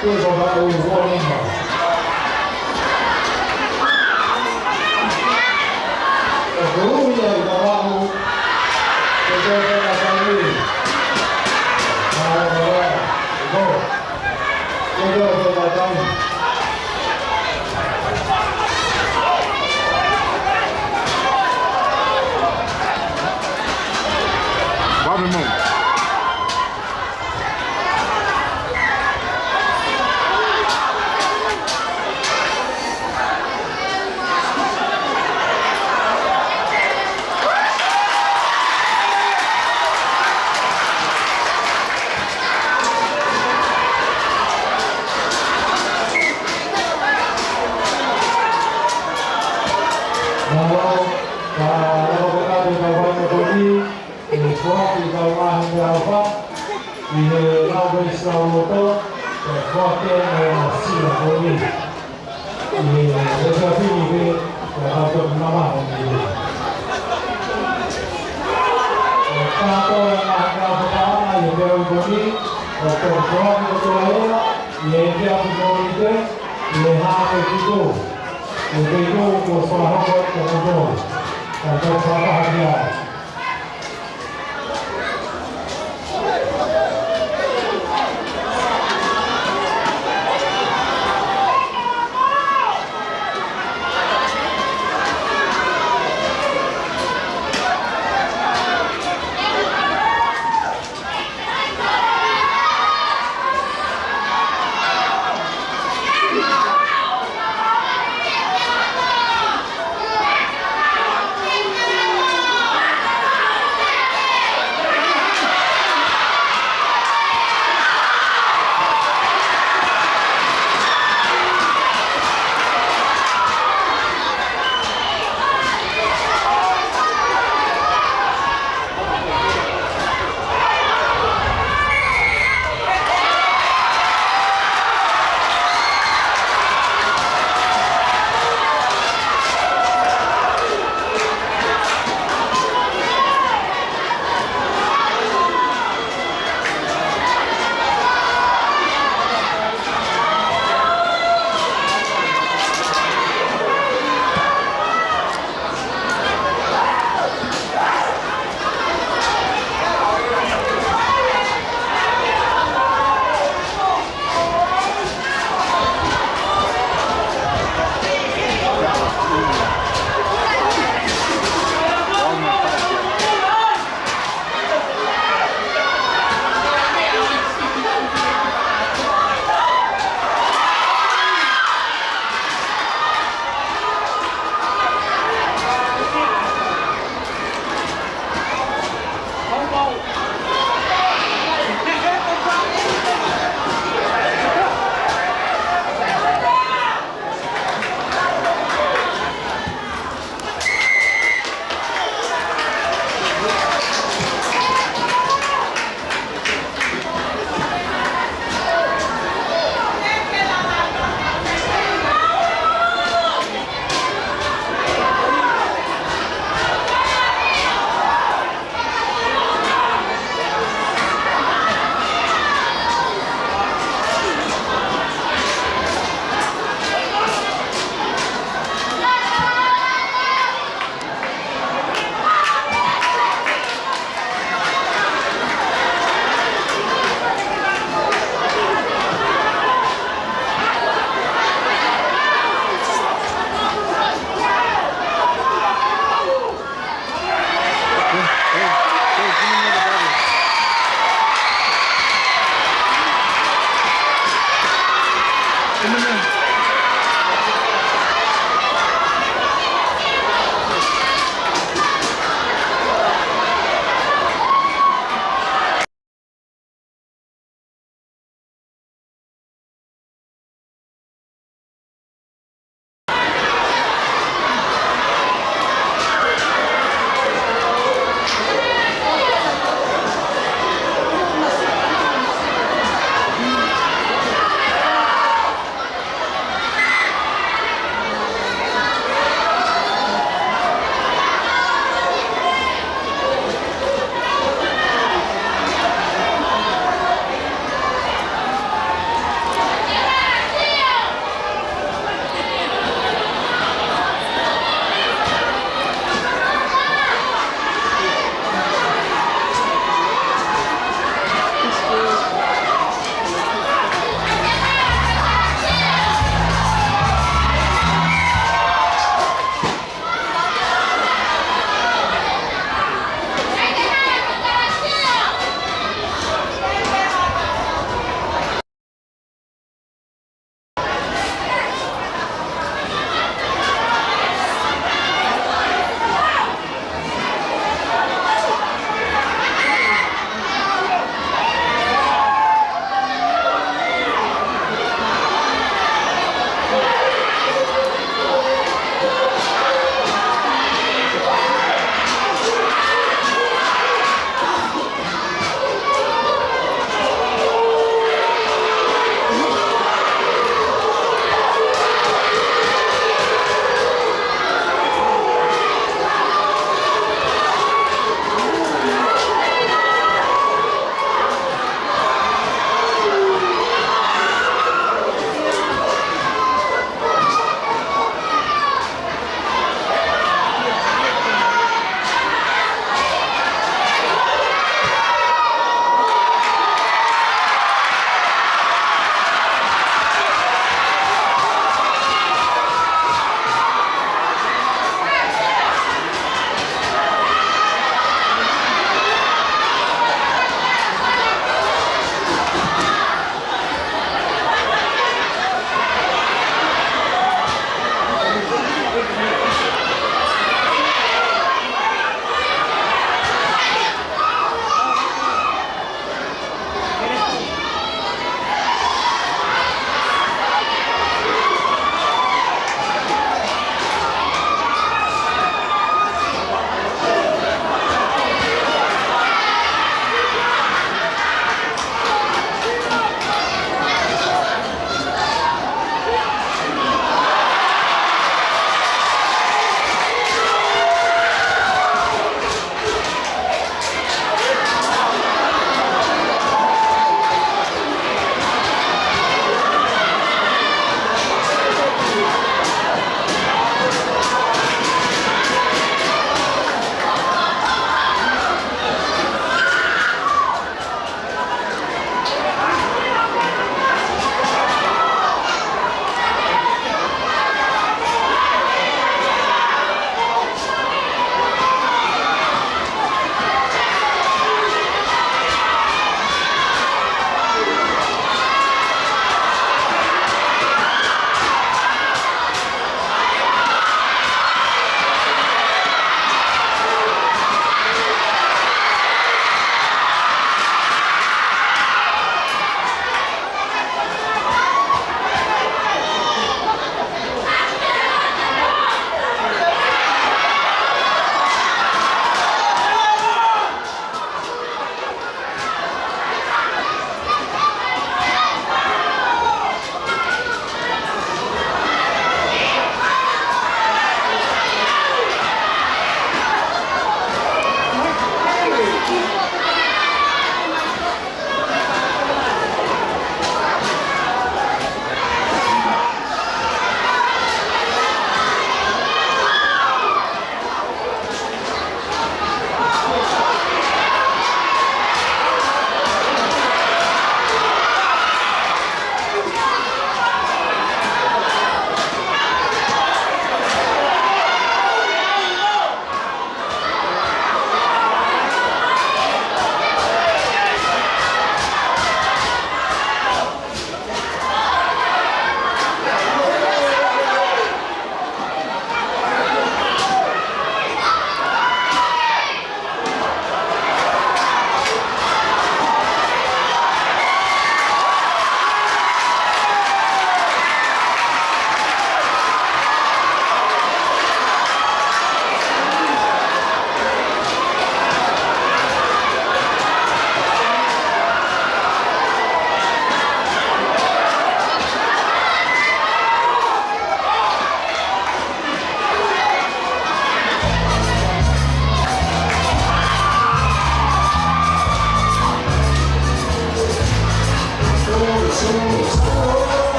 ke ko la u o ni ma. Ko ia i ka lau, ke ko ka ka ka ni. Ka la ka la, ko. Ke ko ka ka ka ni. Vave mo. Mālō, ka lau ko atu ka vaina ko ni, ʻe foaki ka lau he meʻa ʻofa, ʻi he lau ko e sila loto, ʻe foaki e meʻa sila ko ni. ʻI he ʻe ka fini ke, ka lau ko na ma he ni. ʻE ka to e na ka to ka na, ʻi he meʻa ko ni, ʻe to foaki ko to e na, ʻi he meʻa ko ni ke, ʻi he hā ko ki to. ʻE kei ko ko sa hoko e ko ko. Ka to ka ka ha ki ai.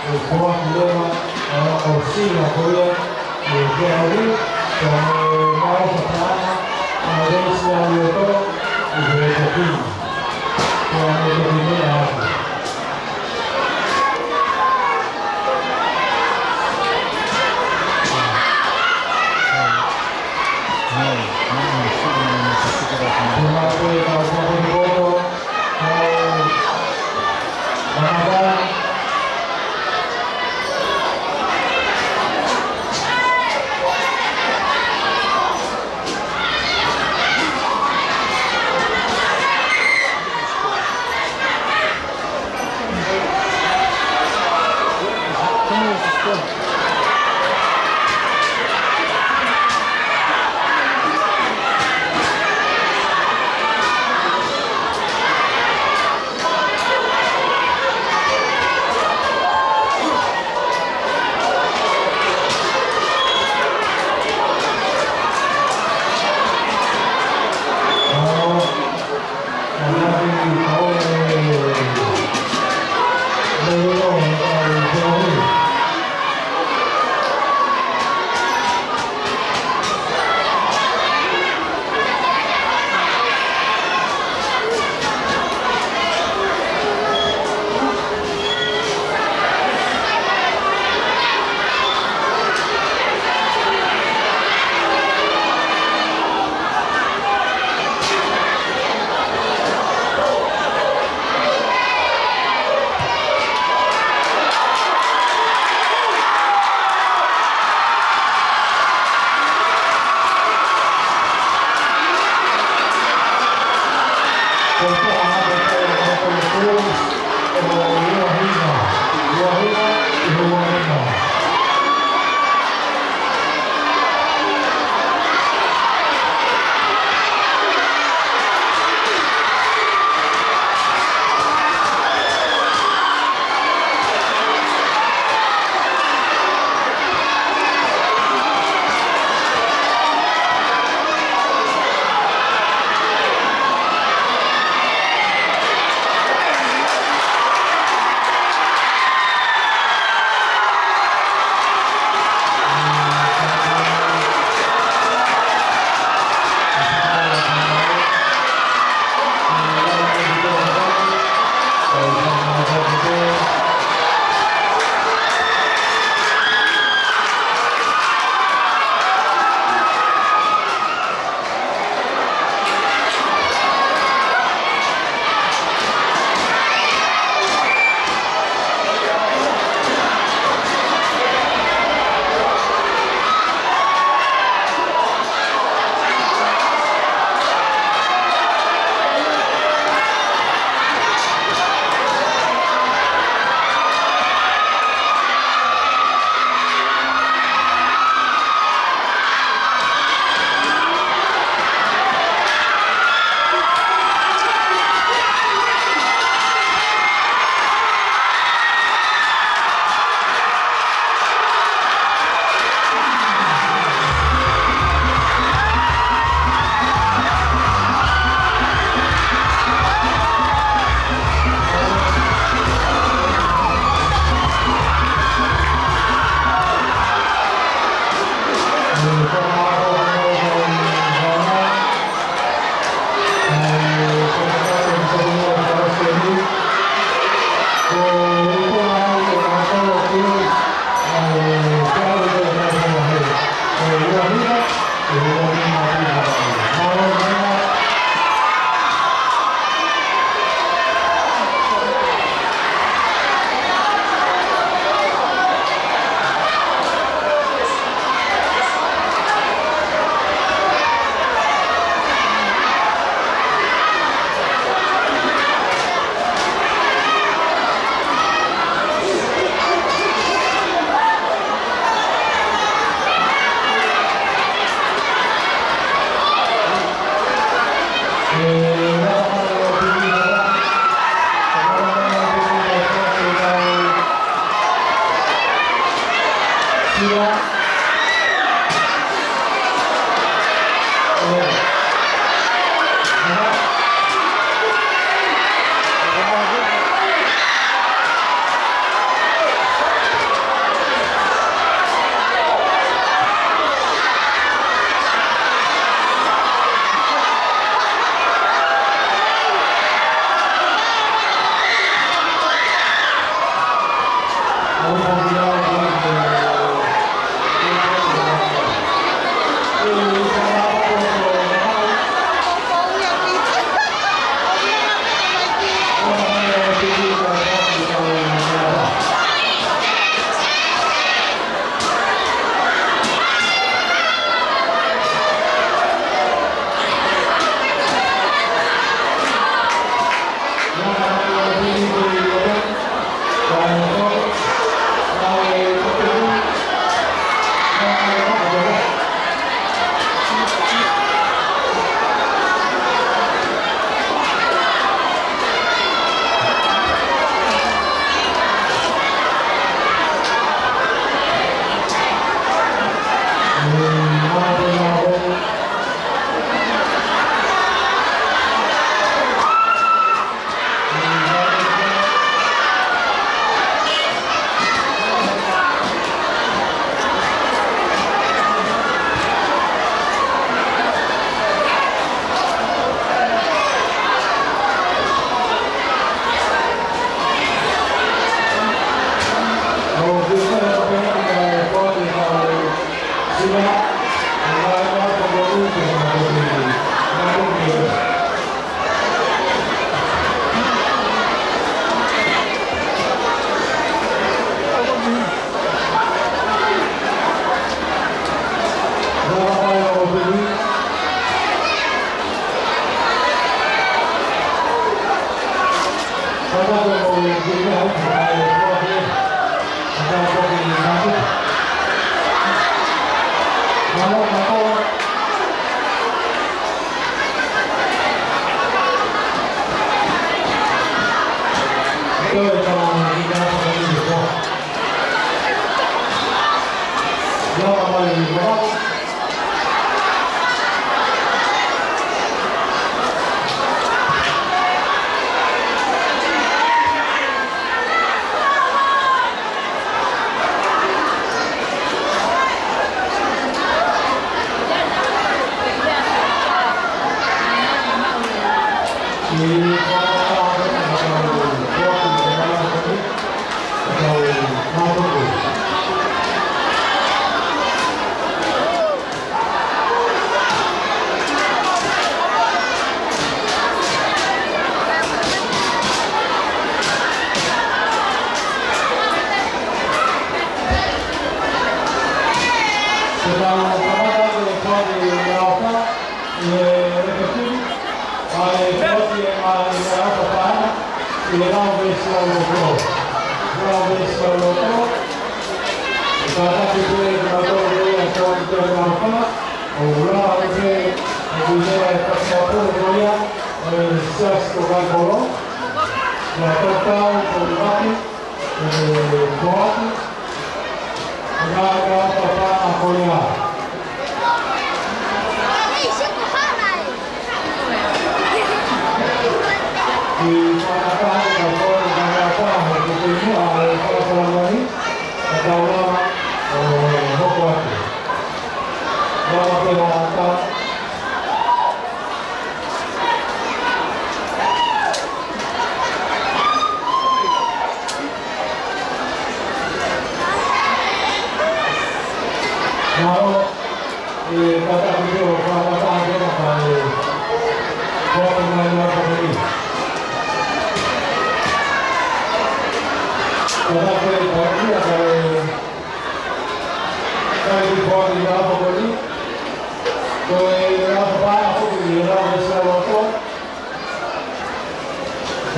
Ko ʻAkileva, ʻa, ʻo Sila ko ia, ʻe Keauri, ko e mau fakaʻana, ʻa, Leisi ʻa Lioto, ʻe Tokini. Ko e mau tokini ʻa. Ko e mau tokini ʻa.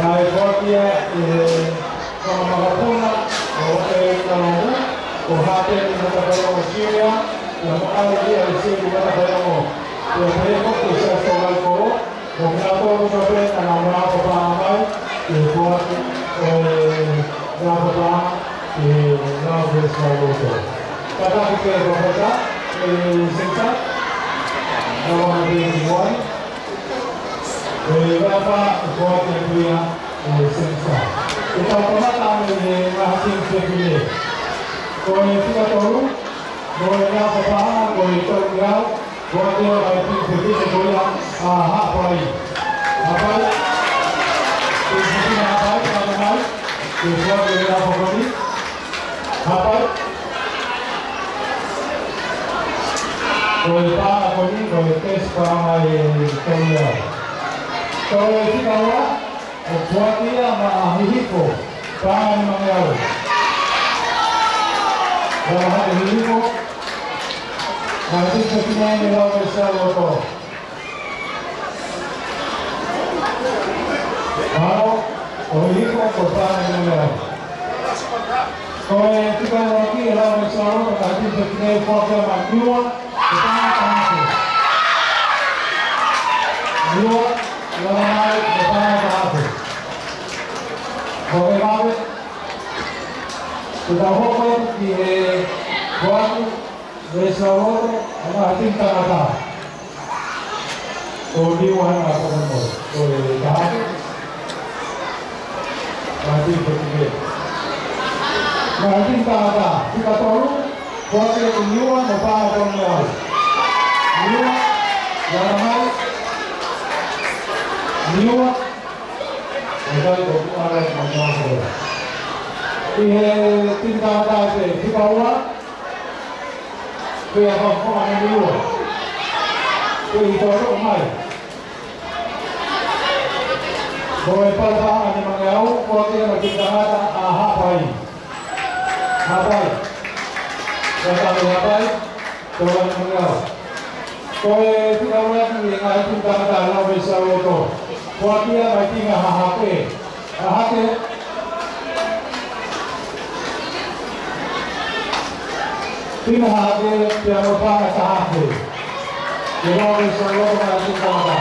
Naʻe foaki ia ʻe he kau makapuna ʻo e kalomu, ko Hāteni Matakaiongo Senior, pea mo ʻAliʻi Seni Matakaiongo, pea pehē foki ko Siaosi Tokalaikolo, ko kinautolu pē naʻa nau manako paʻanga mai ki he foaki ʻo e manako paʻanga ki he Lao Veesi Lauloto. Kātaki pē Palōfesa, ʻe Senitā, ʻo ʻomai pē ki muʻa. ʻE Palōfesa, ʻe foaki atu ia ʻe Senitā. ʻE tau kamata mei he ngaahi timi fefine. Ko e fika tolu, ko e manako paʻanga, ko e tolu mā ua, ko e timi fefine ko ia ʻa Haʻapai. Haʻapai. Timi fefine Haʻapai, kamata mai. Ke foaki e manako ko eni. Haʻapai. Ko e paʻanga ko eni, ko e tesi paʻanga ʻe tolu mā ua. Ko e fika ua, ʻoku foaki ia maʻa Hihifo, paʻanga ʻe nima ngeau. Lava hake Hihifo, ngaahi timi fefine ʻi he Lao Veesi Lauloto. Mālō, ʻo Hihifo, ko e paʻanga ʻe nima ngeau. Ko e fika ʻuluaki ʻi he Lao Veesi Lauloto, ngaahi timi fefine, foaki ia maʻa Niua, ko e paʻanga ʻe taha afe. Niua, lava mai, ko e paʻanga ʻe taha afe. Ko e vave, ke tau hoko ki he foaki veesi lauloto ʻa e ngaahi timi tangata. Ko Niua ʻa e ngaahi tangata mo, ko e taha afe. Ngaahi timi fefine. Ngaahi timi tangata, fika tolu, foaki ʻe Niua mo e paʻanga ʻe tolu mā ua. Niua, lava mai. Niua, ʻe kai ko ku ara ma ni a hore. ʻI he timi tangata ʻe fika ua, pea fakafofonga ʻe Niua. Ko e ʻi tō mai. Ko e paʻanga ʻe nima ngeau, foaki ia maʻa e timi tangata ʻa Haʻapai. Haʻapai. Ko e tau Haʻapai, tolu mā ua. Ko e fika ua ʻi he ngaahi timi tangata Lao Veesi Lauloto. Foaki ia maʻa e timi ʻa Hahake. Hahake. Timi Hahake, pea mo e paʻanga ʻe taha afe. Ke Lao Veesi Lauloto ngaahi timi tangata.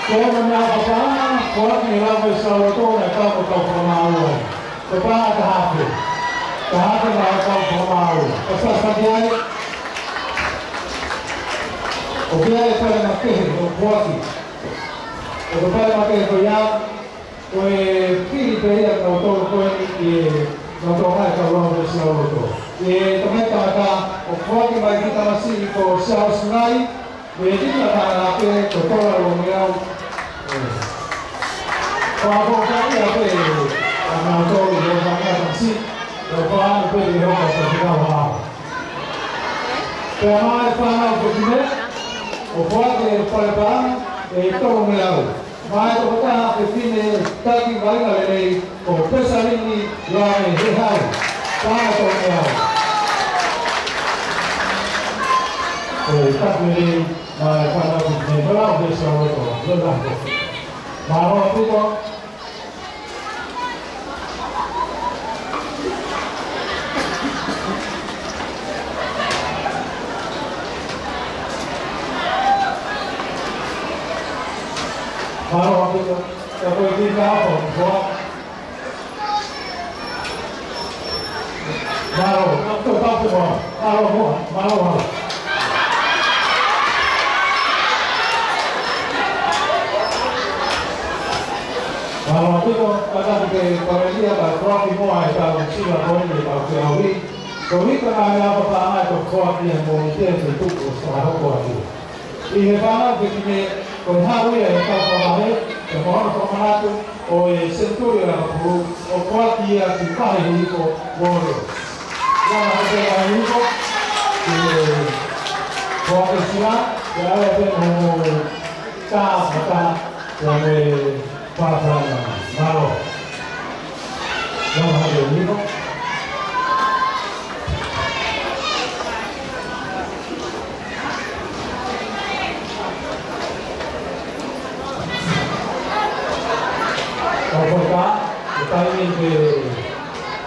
Ko e manako paʻanga, foaki ʻe Lao Veesi Lauloto, naʻe kau mo e kau fakamālō ai. Ko e paʻanga ʻe taha afe. Ka hake mai e kau fakamaau. Pasipasi ki ai. ʻOku ʻi ai e pale makehe ʻoku foaki. ʻOku pale makehe ko ia, ko e fili pē ia ʻa kinautolu ko eni ʻi he, kinautolu ngaahi kau lau veesi lau loto. ʻI he tamaiki tangata ʻoku foaki mai ki he tamasiʻi ko Charles Ngai, mei he Tina Tānake, ko e tola ʻe uangeau. ʻE. Ko e foaki ia pē ʻa kinautolu ʻi he ʻaho ni, tamasiʻi, ʻo fānau pē ʻi he hoko ko e fekau hao. Pea mo e fānau fefine, ʻoku foaki e pale paʻanga ʻe tolungeau. Mo e tokotaha fefine taki vaʻinga lelei ko Pesalini Loane Hehau. Fānau tolungeau. ʻE, taki lelei, mo e fānau fefine, mo lau veesi lau loto, mo lau. Mālō ʻaupito. Mālō ʻaupito. Ka ko e kiʻi kahaʻu, ko. Mālō, ʻaupito, ʻaupito, mālō, mālō, mālō. Mālō ʻaupito, kātaki ke palōmesi ʻa e koloa ki muʻa ʻetau sila ko eni ʻetau feʻauhi. Ko e ʻuhinga ia ʻoku pehē ai ko e koloa ki he Mōnite ʻe tuku ʻo fakahoko atu. ʻI he fānau fefine, ko e haʻu ia ʻo e kau faʻē, ʻi he moʻono fakamanatu ʻo e senituli ʻe uofulu, ʻo foaki ia ki Vahe Hihifo Warriors. Ia, Vahe Hihifo, ʻi he foaki sila, ʻi he ʻaho pē mo e tā mata, ʻi he Mālō. Mālō, Vahe Hihifo. Kau faitā, ko e taimi ke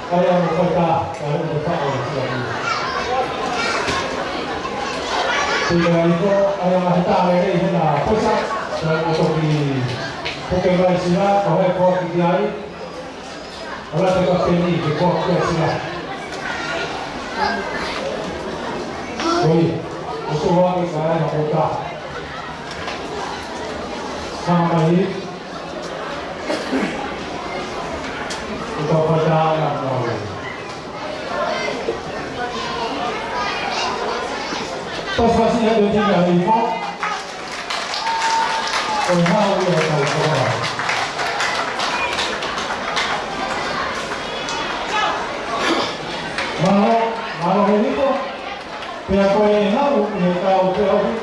ʻai ʻa e faitā, ka ʻoku faʻo ʻo sia ni. Pea ʻi he ʻai ʻa e tā lelei hena posa, ka ʻoku toki puke mai sila, ko e hā e foaki ki ai. ʻAlu atu e kapiteni ke foaki ki ai sila. Oi, ʻoku ʻosi ʻai ʻa e tā. Hanga mai. ʻOku tau faitā ʻa e ngāue. Pasipasi ia ʻe Tina Hihifo. Ko e haʻu ia ʻo e kau faʻē. Mālō, mālō Hihifo. Pea ko e haʻu ia ʻo e kau feʻauhi.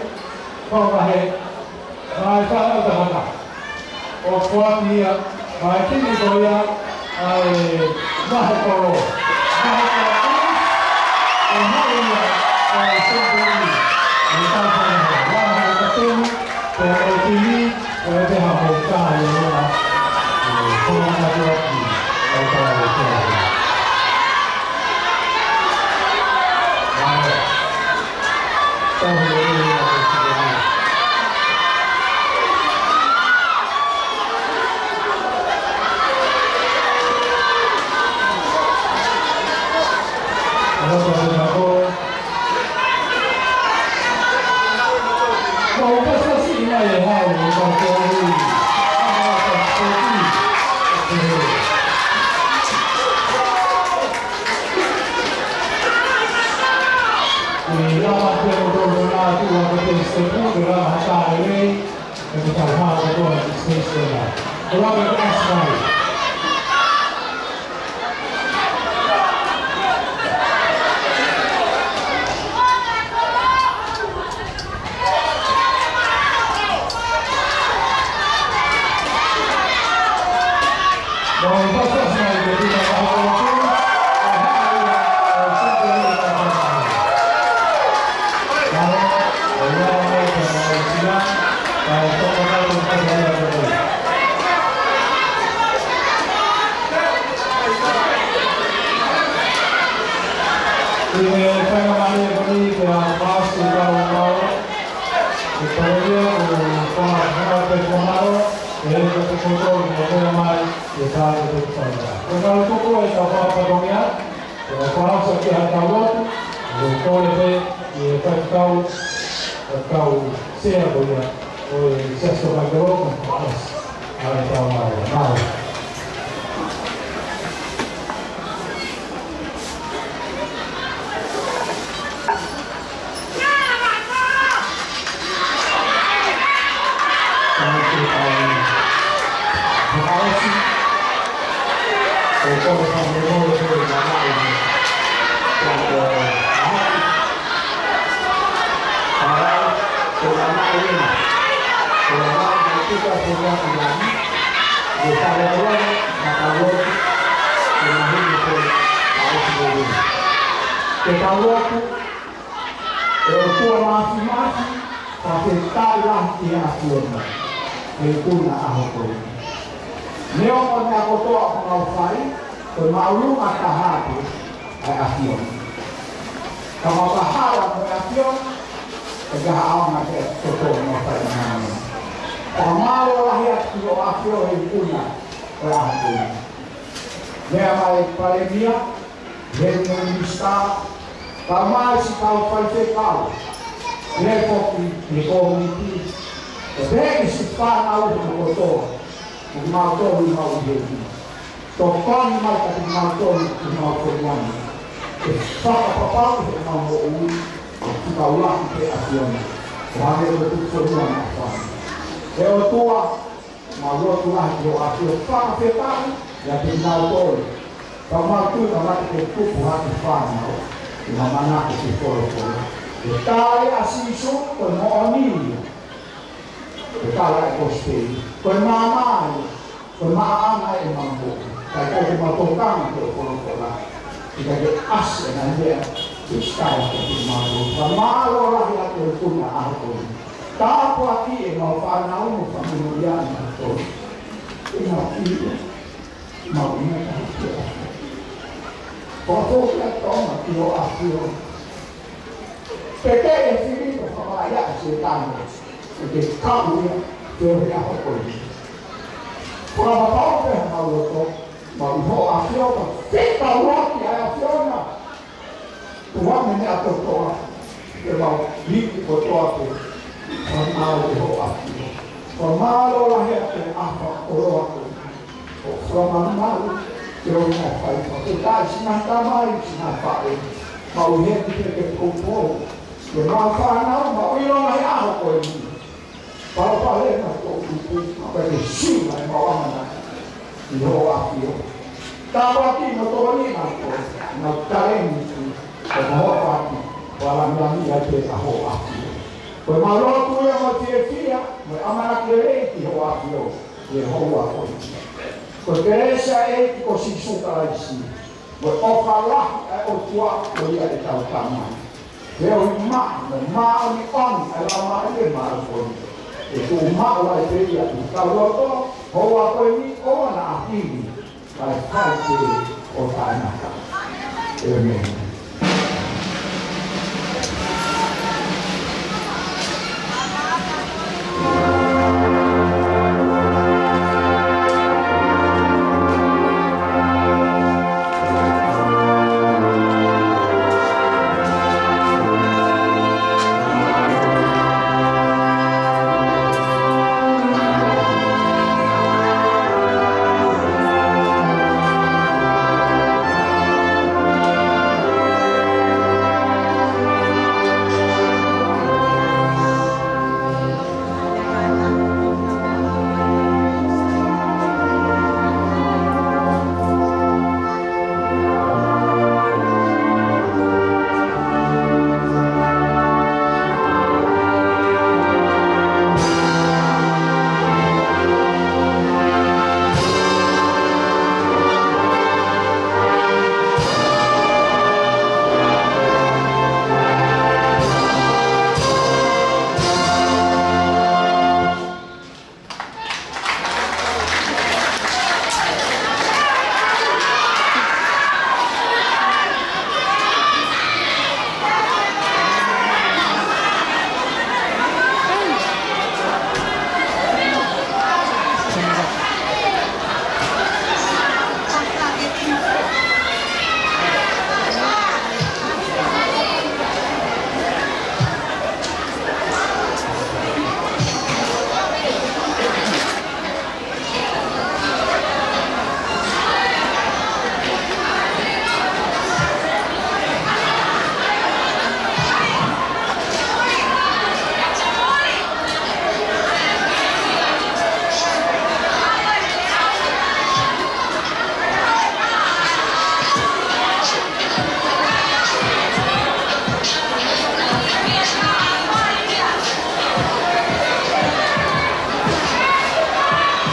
Kau vahe. Mai fānau tangata. ʻO foaki ia, mai timi ko ia, ʻa e Vahe Kolo. Vahe Kolo. ʻO haʻu ia, ʻa e senituli. ʻE tau fānau. Vahe kapiteni, pea mo e timi, ʻo e te ha mo e ka ia ʻona. ʻE, ko e ana tuaki, ʻa e tau ʻe tau. Mālō. Ē, lava ke o tō nā tu a ko te stepu, ke lava ha tā lelei, ke te tau hā ko tō a ki space ko nā. Ko lava ke ask mai. ʻI he faingamālie ko eni pea paasi kau kau. ʻE kau ia ʻo fā hanga pe kau mālō, ʻe ko te koto ʻo mea mai, ʻe tā ko te kau ia. Ko e kau tuku e kau fatongia, Ko e fakaʻosi ki heʻetau lotu, ʻoku ou kole pē ki he faifekau, faifekau sea ko ia ʻo e Siasi Tokaimaʻa, ʻa ʻetau mālō. Mālō. Ke tau lotu. ʻE ʻOtua Māfimafi, fakafetaʻi lahi ki he ʻAfiona, he ikuna ʻaho ko eni. Neongo e meʻa kotoa ʻoku mau fai, ko e māʻolunga taha pē ʻa e ʻAfiona. Ka mau ka hala mo e ʻAfiona, ʻe ʻikai ha ʻaonga ke totonu ke mau fai ha meʻa. Fakamālō lahi atu ki hoʻo ʻAfio he ikuna ʻo e ʻaho ko eni. Meʻa mai Palēmia, he minisitā, kae ʻumaʻā siʻi kau faifekau, pehē foki ki he kōmiti, pea pehē ki siʻi fānau kotoa, ʻoku mau tō ʻi mau ʻi heni. Tokoni mai kiate kimautolu, kimautolu ʻanenai. Ke fakapapauʻi ʻemau moʻui, ʻo fakaʻuhingaʻi pē ʻa e ʻAfiona. ʻO hangē ko e tuku fonua maʻa fānau. ʻE ʻOtua, mau lotu lahi ki hoʻo ʻAfio, fakafetaʻi ʻiate kinautolu. Ka mau tui ka mate ke tupu hake fānau, ʻi he manako ki he folofola. Ko e tali ʻa Sīsū, ko e moʻoni ia. Ko e tala ʻa e kosipeli, ko e maama ia, ko e maʻamaʻa ʻemau moʻui. Ka ʻikai ke mau tokanga ki hoʻo folofola, ʻikai ke ʻasi ʻa e ngaahi meʻa ʻoku ʻikai ke mau tokanga. Fakamālō lahi atu he ikuna ʻaho ko eni. Tāpuakiʻi ʻemau fānau mo e fāmili ʻa kinautolu. ʻEmau kiʻi, mau ina ka hake. Fakafou ki he Tonga ki hoʻo ʻAfio. Pehē ki he fili ko Haʻapai ʻa Sētane. ʻE ke kau ia, ke ʻoua ʻe hoko ia. Fakapapauʻi pē ʻemau loto, mau ʻi hoʻo ʻAfio, fakafetaulaki ʻa e ʻAfiona. Tuʻa mo e meʻa kotoa, ke mau hiki kotoa pē, ʻo mau ʻi hoʻo ʻAfio. Fakamālō lahi atu he ʻaho koloa ko eni. ʻOku fakamālō, ke ʻoua naʻa fai fakafetaʻi siʻi ngaahi tamai, siʻi ngaahi faʻē. Mau ʻi heni pē ke poupou. Ke mau fānau, mau ʻilo ngaahi ʻaho ko eni. Palopalema ʻoku tupu, mau ʻikai ke sio mai mau ʻamanaki. ʻI hoʻo ʻAfio. Tāpuakiʻi mo tokoniʻi kinautolu, nau taleni ki, ʻo ka hoʻo ʻAfio, ʻo lāngilangiʻia pē ʻa hoʻo ʻAfio. Ko ʻemau lotu ia mo e fiefia, mo e ʻamanaki lelei ki hoʻo ʻAfio. ʻI he houa ko eni. Ko e kelesi ʻa e ʻEiki ko Sīsū Kalaisi, mo e ʻofa lahi ʻa e ʻOtua ko ia ʻetau Tamai, feohi maʻa mo e māʻoniʻoni ʻa e Laumālie Māʻoniʻoni, ʻe tuʻu maʻu ai pē ia ʻi hotau loto, houa ko eni ʻo ʻaneafi, kae fai pē ʻo taʻengata. ʻĒmeni.